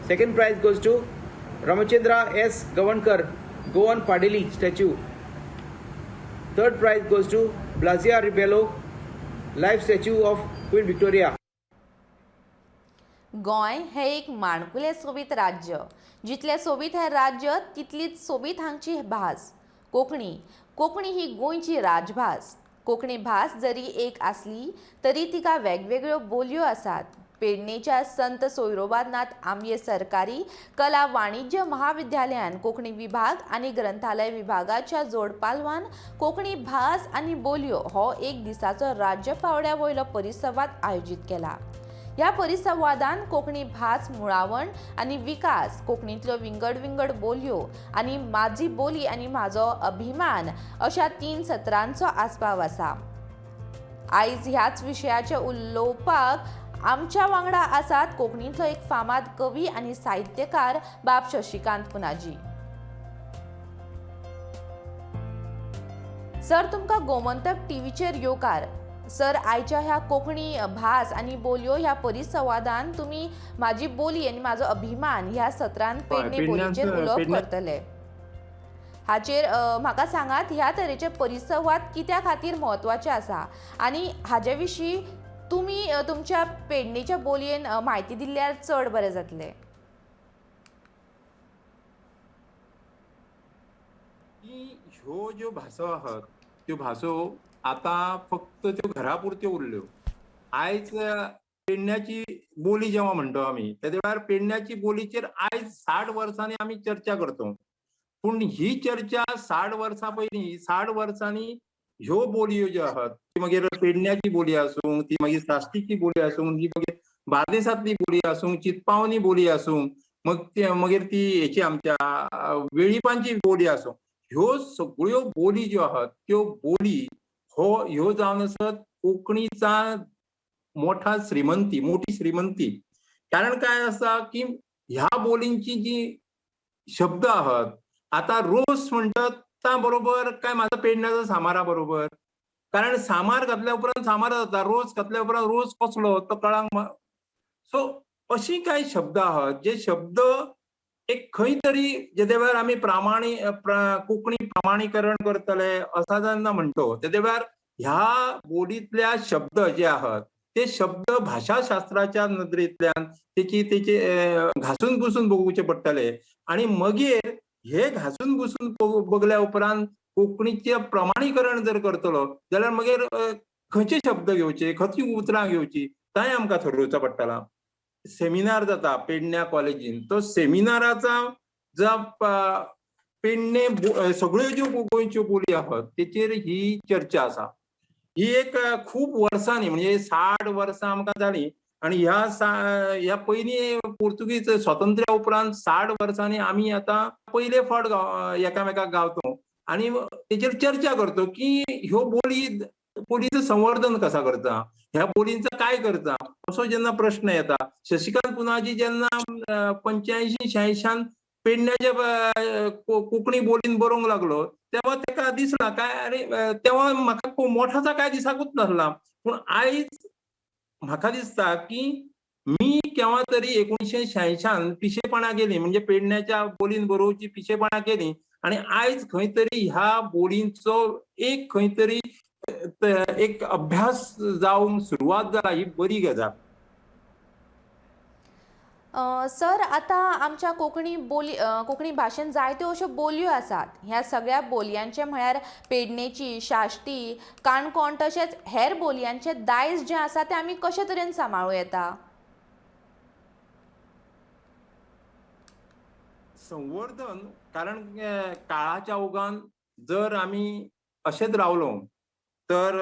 Second prize goes to Ramachandra S Gavankar, Goan Padeli statue. Third prize goes to Blazia Rebello, life statue of Queen Victoria. Goa हें एक माणकुलें सोबीत राज्य. जितलें सोबीत हें राज्य तितलीच सोबीत हांगची भास कोंकणी. कोंकणी ही गोंयची राजभास. कोंकणी भास जरी एक आसली तरी तिका वेगवेगळ्यो बोलयो आसात. पेडणेच्या संत सोयरोबानाथ आमये सरकारी कला वाणिज्य महाविद्यालयान कोंकणी विभाग आनी ग्रंथालय विभागाच्या जोडपालवान कोंकणी भास आनी बोलयो हो एक दिसाचो राज्य पावंड्या वयलो परिसंवाद आयोजीत केला. ह्या परिसंवादान कोंकणी भास मुळावण आनी विकास, कोंकणींतल्यो विंगड विंगड बोलयो आनी माझी बोली आनी म्हाजो अभिमान अशा 3 सत्रांचो आस्पाव आसा. आयज ह्याच विशयाचे उलोवपाक आमच्या वांगडा आसात कोंकणींतलो एक फामाद कवी आनी साहित्यकार बाब शशिकांत पुनाजी. सर, तुमकां गोमंतक टीव्हीचेर येवकार. सर, आयच्या ह्या कोंकणी भास आनी बोलयो ह्या परिसंवादान तुमी म्हाजी बोली आनी म्हाजो अभिमान ह्या सत्रान पेडणे बोलीचेर उलोवप करतले. हाचेर म्हाका सांगात, ह्या तरेचे परिसंवाद कित्या खातीर म्हत्वाचे आसा आनी हाजे विशीं तुमी तुमच्या पेडणेच्या बोलयेन म्हायती दिल्यार चड बरें जातलें. ह्यो ज्यो भासो आहात त्यो भासो आतां फक्त त्यो घरा पुरत्यो उरल्यो. आयज पेडण्याची बोली जेव्हा म्हणतो आमी तेदे वेळार पेडण्याची बोलीचेर आयज 60 वर्सांनी आमी चर्चा करतो. पूण ही चर्चा 60 वर्सां पयलीं 60 वर्सांनी ह्यो बोलयो ज्यो आहात ती मागीर पेडण्याची बोली आसूं, ती मागीर साश्टीची बोली आसूं, ती मागीर बार्देसांतली बोली आसूं, चितपावनी बोली आसूं, मग ते मागीर ती हेची आमच्या वेळीपांची बोली आसूं, ह्यो सगळ्यो बोली ज्यो आहात त्यो बोली हो ह्यो जावन आसत कोंकणीचा मोठा श्रीमंती, मोठी श्रीमंती. कारण काय आसा की ह्या बोलींची जी शब्द आहात आतां रोस म्हणटात ता बरोबर काय म्हाजो पेडण्याचो सामारा बरोबर, कारण सामार घातल्या उपरांत सामार जाता, रोस घातल्या उपरांत रोस कसलो तो कळांक. सो अशी कांय शब्द आहात जे शब्द एक खंय तरी जेदे वेळार आमी कोंकणी प्रमाणीकरण करतले असा जेन्ना म्हणतो तेदे वेळार ह्या बोलींतल्या शब्द जे आहात ते शब्द भाशाशास्त्राच्या नदरेंतल्यान तेची तेचे घासून घुसून बघुचे पडटले आनी मागीर हे घासून घुसून बघल्या उपरांत कोंकणीचें प्रमाणीकरण जर करतलो जाल्यार मागीर खंयचे शब्द घेवचे, खंयची उतरां घेवची तांय आमकां थरोवचो पडटला. सेमिनार जाता पेडण्या कॉलेजीन, तो सेमिनाराचा जा पेडणे सगळ्यो ज्यो गोंयच्यो बोली आहात तेचेर ही चर्चा आसा. ही एक खूब वर्सांनी म्हणजे 60 वर्सां आमकां जाली आनी ह्या ह्या पयलीं पोर्तुगीज स्वातंत्र्या उपरांत 60 वर्सांनी आमी आतां पयले फावट एकामेकाक गावतो आनी तेचेर चर्चा करतो की ह्यो बोली बोलीचं संवर्धन कसा करता, ह्या बोलींचा काय करता असो जेन्ना प्रश्न येता. शशिकांत पुनाजी जेन्ना 85 86 पेडण्याच्या कोंकणी बोलीन बरोवंक लागलो तेव्हा तेका दिसला काय अरे, तेव्हा म्हाका मोठाचा काय दिसाकूच नासला. पूण आयज म्हाका दिसता की मी केव्हा तरी 1986 पिशेपणा केली, म्हणजे पेडण्याच्या बोलीन बरोवची पिशेपणा केली आनी आयज खंय तरी ह्या बोलींचो एक खंय तरी एक अभ्यास जावंक सुरवात जाला, ही बरी गजाल. सर, आतां आमच्या कोंकणी बोली कोंकणी भाशेन जायत्यो अश्यो बोलयो आसात. ह्या सगळ्या बोलयांचे म्हळ्यार पेडणेची, साश्टी, काणकोण तशेंच हेर बोलयांचे दायज जें आसा तें आमी कशे तरेन सांबाळूं येता? संवर्धन, कारण काळाच्या ओघान जर आमी अशेंच रावलो तर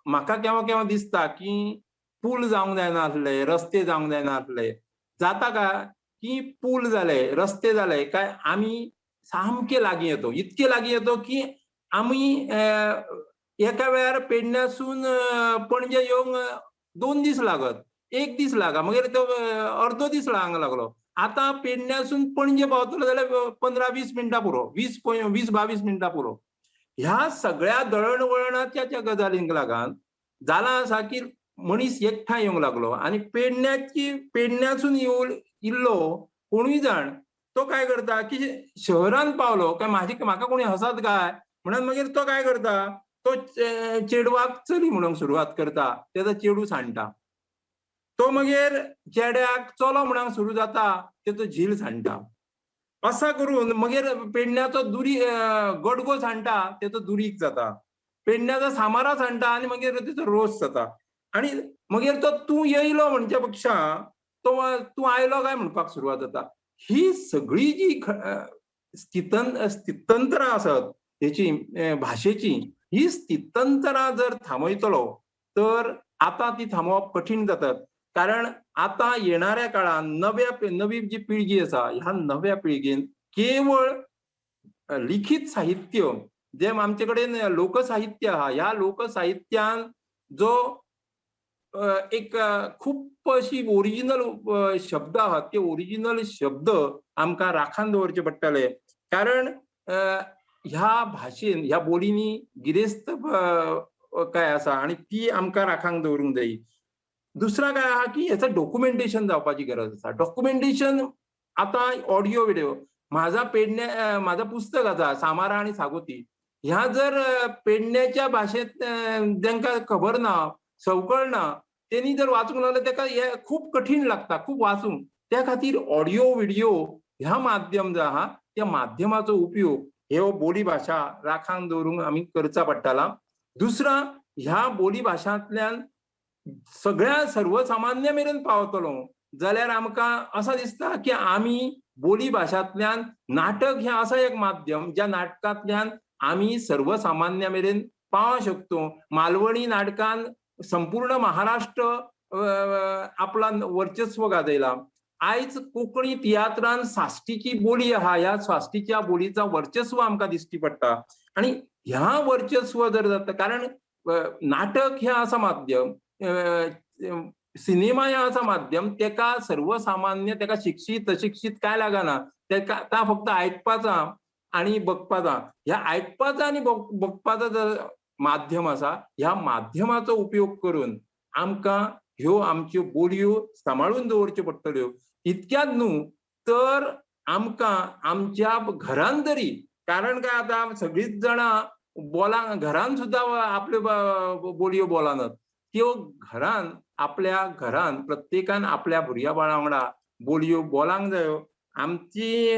म्हाका केव्हा केव्हा दिसता की पूल जावंक जायना आसले, रस्ते जावंक जायना आसले, जाता काय की पूल जाले रस्ते जाले काय आमी सामके लागीं येतो, इतके लागीं येतो की आमी एका वेळार पेडण्यासून पणजे येवंक 2 दीस लागत, 1 दीस लागा, मागीर तो अर्दो दीस लागूंक लागलो. आतां पेडण्यासून पणजे पावतलो जाल्यार 15-20 मिनटां पुरो, 20-22 मिनटां पुरो. ह्या सगळ्या दळणवळणाच्या ज्या गजालींक लागून जालां आसा की मनीस एकठांय येवंक लागलो आनी पेडण्याची पेडण्यासून येवन इल्लो कोणूय जाण तो काय करता की शहरान पावलो काय म्हाजी म्हाका कोणी हसत काय म्हणून मागीर तो काय करता, तो चेडवाक चली म्हणूंक सुरवात करता, तेजो चेडू सांडटा. तो मागीर चेड्याक चलो म्हणूंक सुरू जाता, तेजो झील सांडटा. असा करून मागीर पेडण्याचो दुरी गडगो सांडटा, तेजो दुरीक जाता. पेडण्याचो सामारा सांडटा आनी मागीर तेजो रोस जाता. आनी मागीर तो तूं येयलो म्हणच्या पेक्षा तो तूं आयलो काय म्हणपाक सुरवात जाता. ही सगळी जी स्थितंतरां आसत हेची भाशेची, ही स्थितंतरां जर थांबयतलो तर आतां ती थांबोवप कठीण जातात. कारण आतां येणाऱ्या काळान नवी जी पिळगी आसा, ह्या नव्या पिळगेन केवळ लिखीत साहित्य जें आमचे कडेन लोकसाहित्य आहा, ह्या लोकसाहित्यान जो एक खूब अशी ओरिजिनल शब्द आहात, ते ओरिजिनल शब्द आमकां राखान दवरचे पडटले. कारण ह्या भाशेन ह्या बोलींनी गिरेस्त काय आसा आनी ती आमकां राखांक दवरूंक जाय. दुसरा काय आहा की हेचो डॉक्युमेंटेशन जावपाची गरज आसा. डॉक्युमेंटेशन आतां ऑडियो विडियो, म्हाजा पेडण्या म्हाजा पुस्तक आसा सामारा आनी सागोती, ह्या जर पेडण्याच्या भाशेंत जांकां खबर ना, संवकळ ना, तेणी जर वाचूंक लागले तेका हे खूब कठीण लागता, खूब वाचूंक. त्या खातीर ऑडियो विडियो ह्या माध्यम जो आहा त्या माध्यमाचो उपयोग ह्यो बोली भाशा राखांक दवरूंक आमी करचा पडटला. दुसरा, ह्या बोली भाशांतल्यान सगळ्या सर्वसामान्य मेरेन पावतलो जाल्यार आमकां असां दिसता की आमी बोली भाशांतल्यान नाटक हें आसा एक माध्यम ज्या नाटकांतल्यान आमी सर्वसामान्य मेरेन पावंक शकतो. मालवणी नाटकान संपूर्ण महाराष्ट्र आपला वर्चस्व गाजयला. आयज कोंकणी तियात्रान साश्टीची बोली आहा, ह्या साश्टीच्या बोलीचा वर्चस्व आमकां दिश्टी पडटा. आनी ह्या वर्चस्व जर जाता, कारण नाटक हें आसा माध्यम, सिनेमा हें आसा माध्यम, तेका सर्वसामान्य तेका शिक्षीत अशिक्षीत काय लागना, तेका ता फक्त आयकपाचा आनी बघपाचा. ह्या आयकपाचा आनी बघपाचा जर माध्यम आसा, ह्या माध्यमाचो उपयोग करून आमकां ह्यो आमच्यो बोलयो सांबाळून दवरच्यो पडटल्यो. इतक्यात न्हू तर आमकां आमच्या घरान तरी, कारण काय आतां सगळींच जाणां बोला घरान सुद्दां आपल्यो बोलयो बोलानात, त्यो घरान आपल्या घरान प्रत्येकान आपल्या भुरग्या बाळा वांगडा बोलयो बोलांक जायो. आमची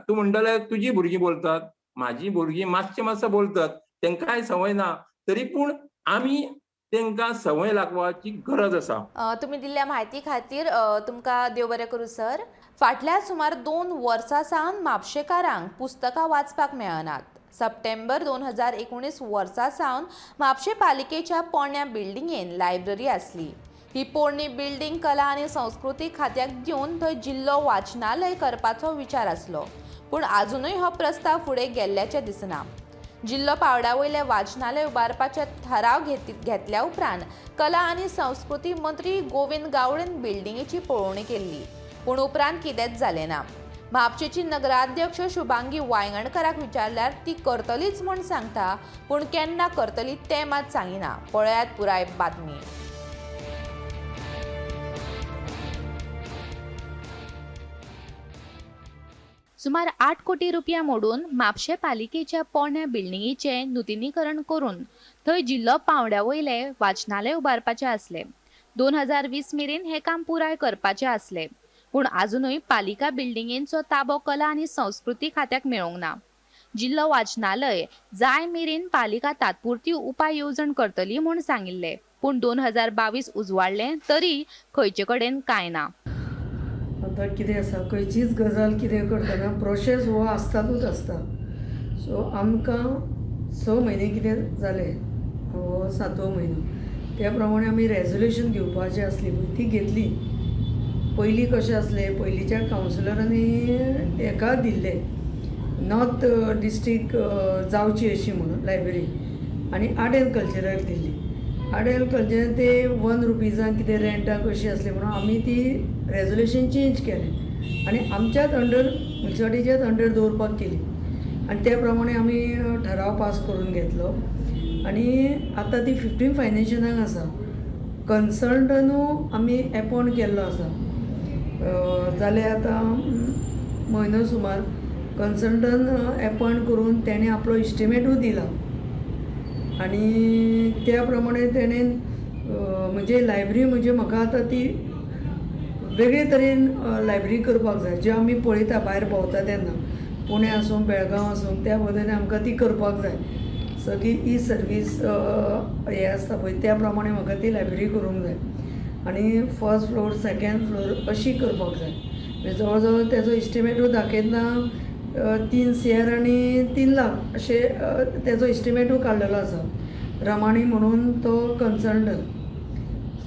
तूं म्हणटले तुजी भुरगीं बोलतात, म्हाजी भुरगीं मातशें मातशें बोलतात, तेंकांय संवय ना, तरी पूण आमी तेंकां संवय लागपाची गरज आसा. तुमी दिल्ल्या म्हायती खातीर तुमकां देव बरें करूं सर. फाटल्या सुमार 2 वर्सां सावन म्हापशेकारांक पुस्तकां वाचपाक मेळनात. सप्टेंबर 2019 वर्सा सावन म्हापशें पालिकेच्या पोरण्या बिल्डिंगेन लायब्ररी आसली. ही पोरणी बिल्डिंग कला आनी संस्कृती खात्याक दिवन थंय जिल्लो वाचनालय करपाचो विचार आसलो, पूण आजुनूय हो प्रस्ताव फुडें गेल्ल्याचें दिसना. जिल्लो पावंड्या वयलें वाचनालय उबारपाचे थाराव घेतल्या उपरांत कला आनी संस्कृती मंत्री गोविंद गावडेन बिल्डिंगेची पळोवणी केल्ली, पूण उपरांत कितेंच जालें ना. म्हापशेची नगराध्यक्ष शुभांगी वायंगणकराक विचारल्यार ती करतलीच म्हूण सांगता, पूण केन्ना करतली तें मात सांगिना. पळयात पुराय बातमी. सुमार 8 कोटी रुपया मोडून म्हापशें पालिकेच्या पोरण्या बिल्डिंगेचें नुतनीकरण करून थंय जिल्लो पावंड्या वयले वाचनालय उबारपाचें आसलें. 2020 मेरेन हें काम पुराय करपाचें आसलें, पूण आजुनूय पालिका बिल्डिंगेंचो ताबो कला आनी संस्कृती खात्याक मेळोंक ना. जिल्लो वाचनालय जाय मेरेन पालिका तात्पुरती उपाय येवजण करतली म्हूण सांगिल्लें, पूण 2022 उजवाडलें तरी खंयचे कडेन कांय ना. आतां कितें आसा, खंयचीच गजाल कितें करतना प्रोसेस हो आसतातूच आसता. सो आमकां 6 म्हयने कितें जाले, हो 7वो म्हयनो, त्या प्रमाणे आमी रेजोल्युशन घेवपाचें आसली पळय ती घेतली. पयलीं कशें आसलें, पयलींच्या कावन्सिलरांनी हेका दिल्लें नॉर्थ डिस्ट्रीक्ट जावची अशी म्हणून लायब्ररी, आनी आर्ट एंड कल्चराक दिल्ली. आर्ट एंड कल्चर ते 1 रुपीजान कितें रेंटाक अशी आसली म्हणून आमी ती रेजोल्युशन चेंज केलें आनी आमच्याच अंडर मुन्सिपालिटीच्याच अंडर दवरपाक केली आनी त्या प्रमाणे आमी ठराव पास करून घेतलो. आनी आतां ती 15 फायनेन्शियलाक आसा. कन्सल्टनू आमी एपॉयंट केल्लो आसा, जाले आतां म्हयनो सुमार. कन्सल्टन एपॉयंट करून तेणें आपलो इस्टिमेटूय दिला आनी त्या प्रमाणे तेणेन म्हणजे लायब्ररी म्हणजे म्हाका आतां ती वेगळे तरेन लायब्ररी करपाक जाय, जे आमी पळयता भायर भोंवता तेन्ना पुणे आसूं बेळगांव आसूं त्या पद्दतीन आमकां ती करपाक जाय. सगळी ई सर्वीस हें आसता पळय त्या प्रमाणे म्हाका ती लायब्ररी करूंक जाय आनी फर्स्ट फ्लोर सेकेंड फ्लोर अशी करपाक जाय. म्हणजे जवळ जवळ तेजो इस्टिमेटूय दाखयतना 3 CR आनी 3 लाख अशें तेजो इस्टिमेटूय काडलेलो आसा. रमाणी म्हणून तो कन्सल्टंट.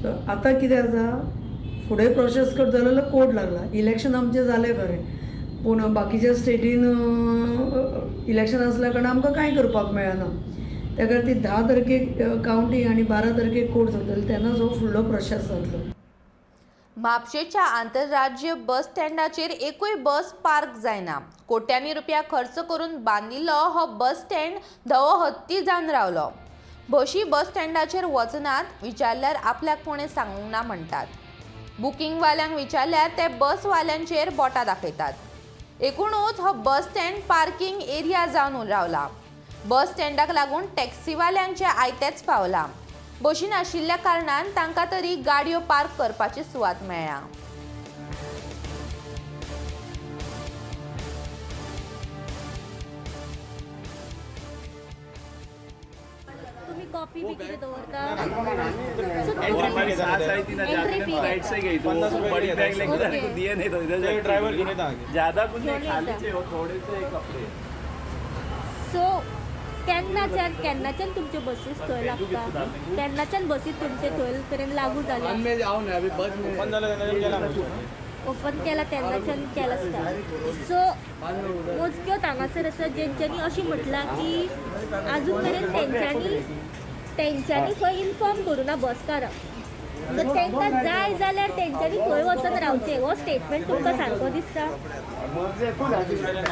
सो आतां कितें आसा, फुडें प्रोसेस करतलो जाल्यार कोर्ट लागला. इलेक्शन आमचें जालें खरें, पूण बाकीच्या स्टेटीन इलेक्शन आसल्या कारणान आमकां कांय करपाक मेळना. त्या खातीर 10 तारखेक कावंटींग आनी 12 तारखेक कोर्ट जातलो, तेन्नाच हो फुडलो प्रोसेस जातलो. म्हापशेच्या आंतरराज्य बस स्टँडाचेर एकूय बस पार्क जायना. कोट्यांनी रुपया खर्च करून बांदिल्लो हो बस स्टँड धवो हत्ती जावन रावलो. बशी बस स्टँडाचेर वचनात, विचारल्यार आपल्याक कोणें सांगूंक ना म्हणटात. बुकिंगवाल्यांक विचारल्यार ते बसवाल्यांचेर बोटां दाखयतात. एकूणच हो बस स्टँड पार्किंग एरिया जावन रावला. बस स्टँडाक लागून टॅक्सीवाल्यांचे आयतेच फावलां. बशी नाशिल्ल्या कारणान तांकां तरी गाडयो पार्क करपाची सुवात मेळ्ळ्या. कॉपी भी कितें दवरता? सो केन्नाच्यान केन्नाच्यान तुमच्यो बसीस थंय लागता? केन्नाच्यान बसी तुमचे थंय पर्यंत लागू जाले? ओपन केला तेन्नाच्यान केला आसता. सो मोजक्योच हांगासर आसा जेंच्यांनी अशें म्हटलां की आजून मेरेन तेंच्यांनी खंय इन्फॉर्म करूं ना बसकारांक. सो तांकां जाय जाल्यार तेंच्यांनी खंय वचून रावचें. हो स्टेटमेंट तुमकां सारको दिसता?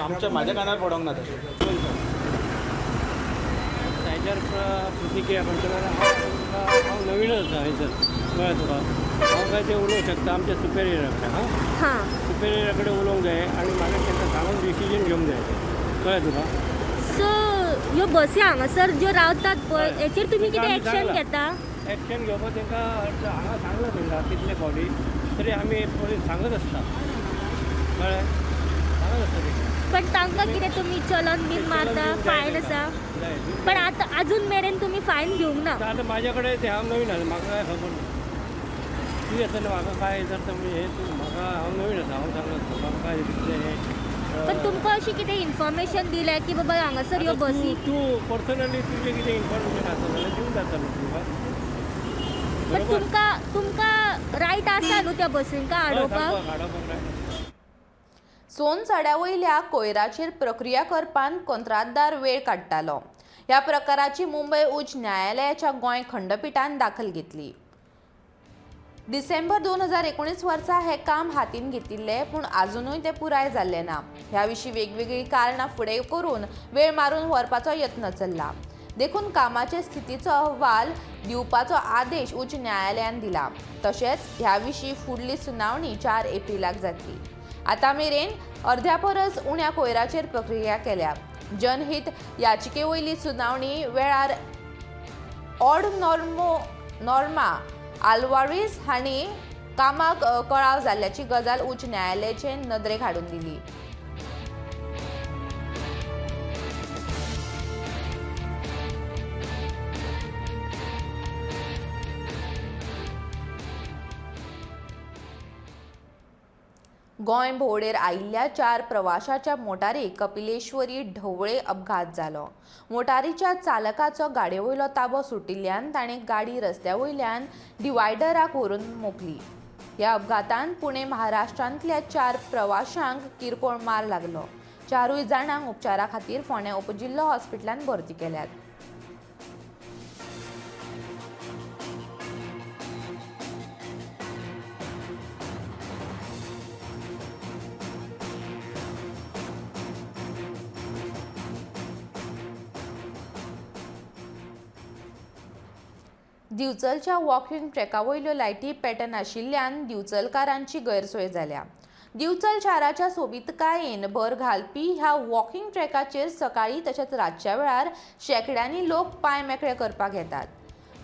आमच्या म्हाज्या कानार पडोंक ना तशें. ताच्यार प्रतिक्रिया म्हणटा हांव नवीनच आसा हयसर, कळ्ळें तुका? हांव काय तें उलोवंक शकता आमच्या सुपेरियरा कडेन. हां, सुपेरियरा कडेन उलोवंक जाय आनी मागीर तांकां सांगून डिसिजन घेवंक जाय, कळ्ळें तुका? सो ह्यो बसी हांगासर ज्यो रावतात पळय हेचेर तुमी कितें एक्शन घेता? एक्शन घेवपाक तांकां हांगा सांगलां तांकां कितले फावटी तरी आमी पोलीस सांगत आसता, कळ्ळें? सांगत आसता तांकां. पण तांकां कितें तुमी चलन बीन मारता, फायन आसा? पण आतां आजून मेरेन तुमी फायन घेवंक ना. आतां म्हाज्या कडेन तें हांव नवीन आसा, म्हाका कांय खबर ना. तूं येतना म्हाका काय जाता म्हणजे हें तूं म्हाका, हांव नवीन आसा, हांव सांगत म्हाका काय तितलें हें. पण तुमकां अशी कितें इन्फॉर्मेशन दिल्या की बाबा हांगासर ह्यो बसी? तूं पर्सनली तुजें कितें इन्फॉर्मेशन आसा जाल्यार दिवंक जाता न्हू तुका. पण तुमकां रायट आसा न्हू त्या बसींक आडोवपाक? सोनसड्या वयल्या कोयराचेर प्रक्रिया करपान कंत्राटदार वेळ काडटालो. ह्या प्रकाराची मुंबय उच्च न्यायालयाच्या गोंय खंडपिठान दाखल घेतली. डिसेंबर 2019 वर्सा हें काम हातीन घेतिल्लें, पूण आजुनूय तें पुराय जाल्लें ना. ह्या विशीं वेगवेगळीं कारणां फुडें करून वेळ मारून व्हरपाचो यत्न चल्ला. देखून कामाचे स्थितीचो अहवाल दिवपाचो आदेश उच्च न्यायालयान दिला. तशेंच ह्या विशीं फुडली सुनावणी 4 एप्रिलाक जातली. आतां मेरेन अर्ध्या परस उण्या कोयराचेर प्रक्रिया केल्या. जनहीत याचिके वयली सुनावणी वेळार ऑड नॉर्मा आल्वारीस हांणी कामाक कळाव जाल्ल्याची गजाल उच्च न्यायालयाचे नदरेक हाडून दिली. गोंय भोंवडेर आयिल्ल्या 4 प्रवाशाच्या मोटारीक कपिलेश्वरी ढवळे अपघात जालो. मोटारीच्या चालकाचो गाडयेवयलो ताबो सुटिल्ल्यान ताणें गाडी रस्त्या वयल्यान डिवायडराक व्हरून मोखली. ह्या अपघातान पुणे महाराष्ट्रांतल्या 4 प्रवाशांक किरकोळ मार लागलो. 4 जाणांक उपचारा खातीर फोंडें उपजिल्लो हॉस्पिटलांत भरती केल्यात. दिवचलच्या वॉकिंग ट्रॅका वयल्यो लायटी पॅटर्न आशिल्ल्यान दिवचलकारांची गैरसोय जाल्या. दिवचल शाराच्या सोबीतकायेन भर घालपी ह्या वॉकिंग ट्रॅकाचेर सकाळीं तशेंच रातच्या वेळार शेंकड्यांनी लोक पांय मेकळे करपाक येतात.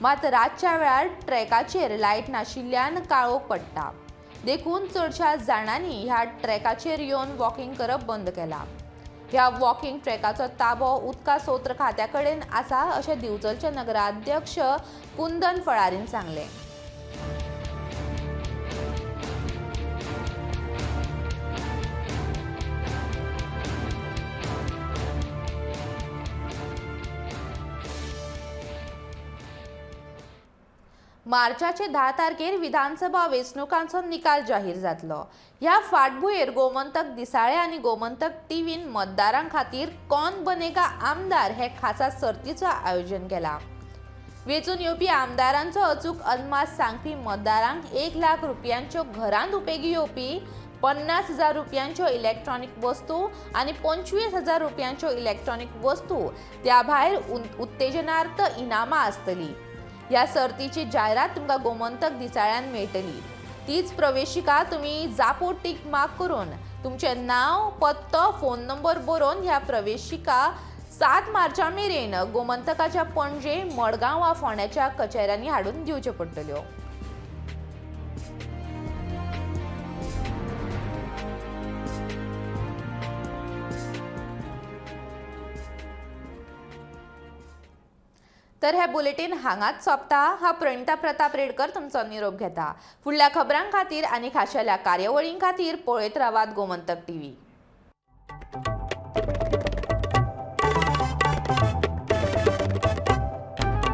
मात रातच्या वेळार ट्रॅकाचेर लायट नाशिल्ल्यान काळोख पडटा, देखून चडशा जाणांनी ह्या ट्रॅकाचेर येवन वॉकिंग करप बंद केलां. ह्या वॉकिंग ट्रॅकाचो ताबो उदका स्रोत खात्या कडेन आसा अशें दिवचलचे नगराध्यक्ष कुंदन फळारीन सांगलें. मार्चाचे 10 तारखेर विधानसभा वेंचणुकांचो निकाल जाहीर जातलो. ह्या फाटभुंयेर गोमंतक दिसाळे आनी गोमंतक टीव्हीन मतदारां खातीर कोण बनेगा आमदार हे खासा सर्तीचो आयोजन केला. वेंचून येवपी आमदारांचो अचूक अदमास सांगपी मतदारांक 1 लाख रुपयांच्यो घरांत उपेगी येवपी 50,000 रुपयांच्यो इलेक्ट्रॉनिक वस्तू आनी 25,000 रुपयांच्यो इलेक्ट्रॉनिक वस्तू त्या भायर उत्तेजनार्थ इनामां आसतली. ह्या सर्तीची जायरात तुमकां गोमंतक दिसाळ्यान मेळटली. तीच प्रवेशिका तुमी जापो टीक मार्क करून तुमचें नांव, पत्तो, फोन नंबर बरोवन ह्या प्रवेशिका 7 मार्चा मेरेन गोमंतकाच्या पणजे, मडगांव वा फोंड्याच्या कचेऱ्यांनी हाडून दिवच्यो पडटल्यो. तर हे बुलेटीन हांगाच सोंपता. हा प्रणिता प्रताप रेडकर तुमचो निरोप घेता. फुडल्या खबरां खातीर आनी खाशेल्या कार्यावळीं खातीर पळयत रावात गोमंतक टीव्ही.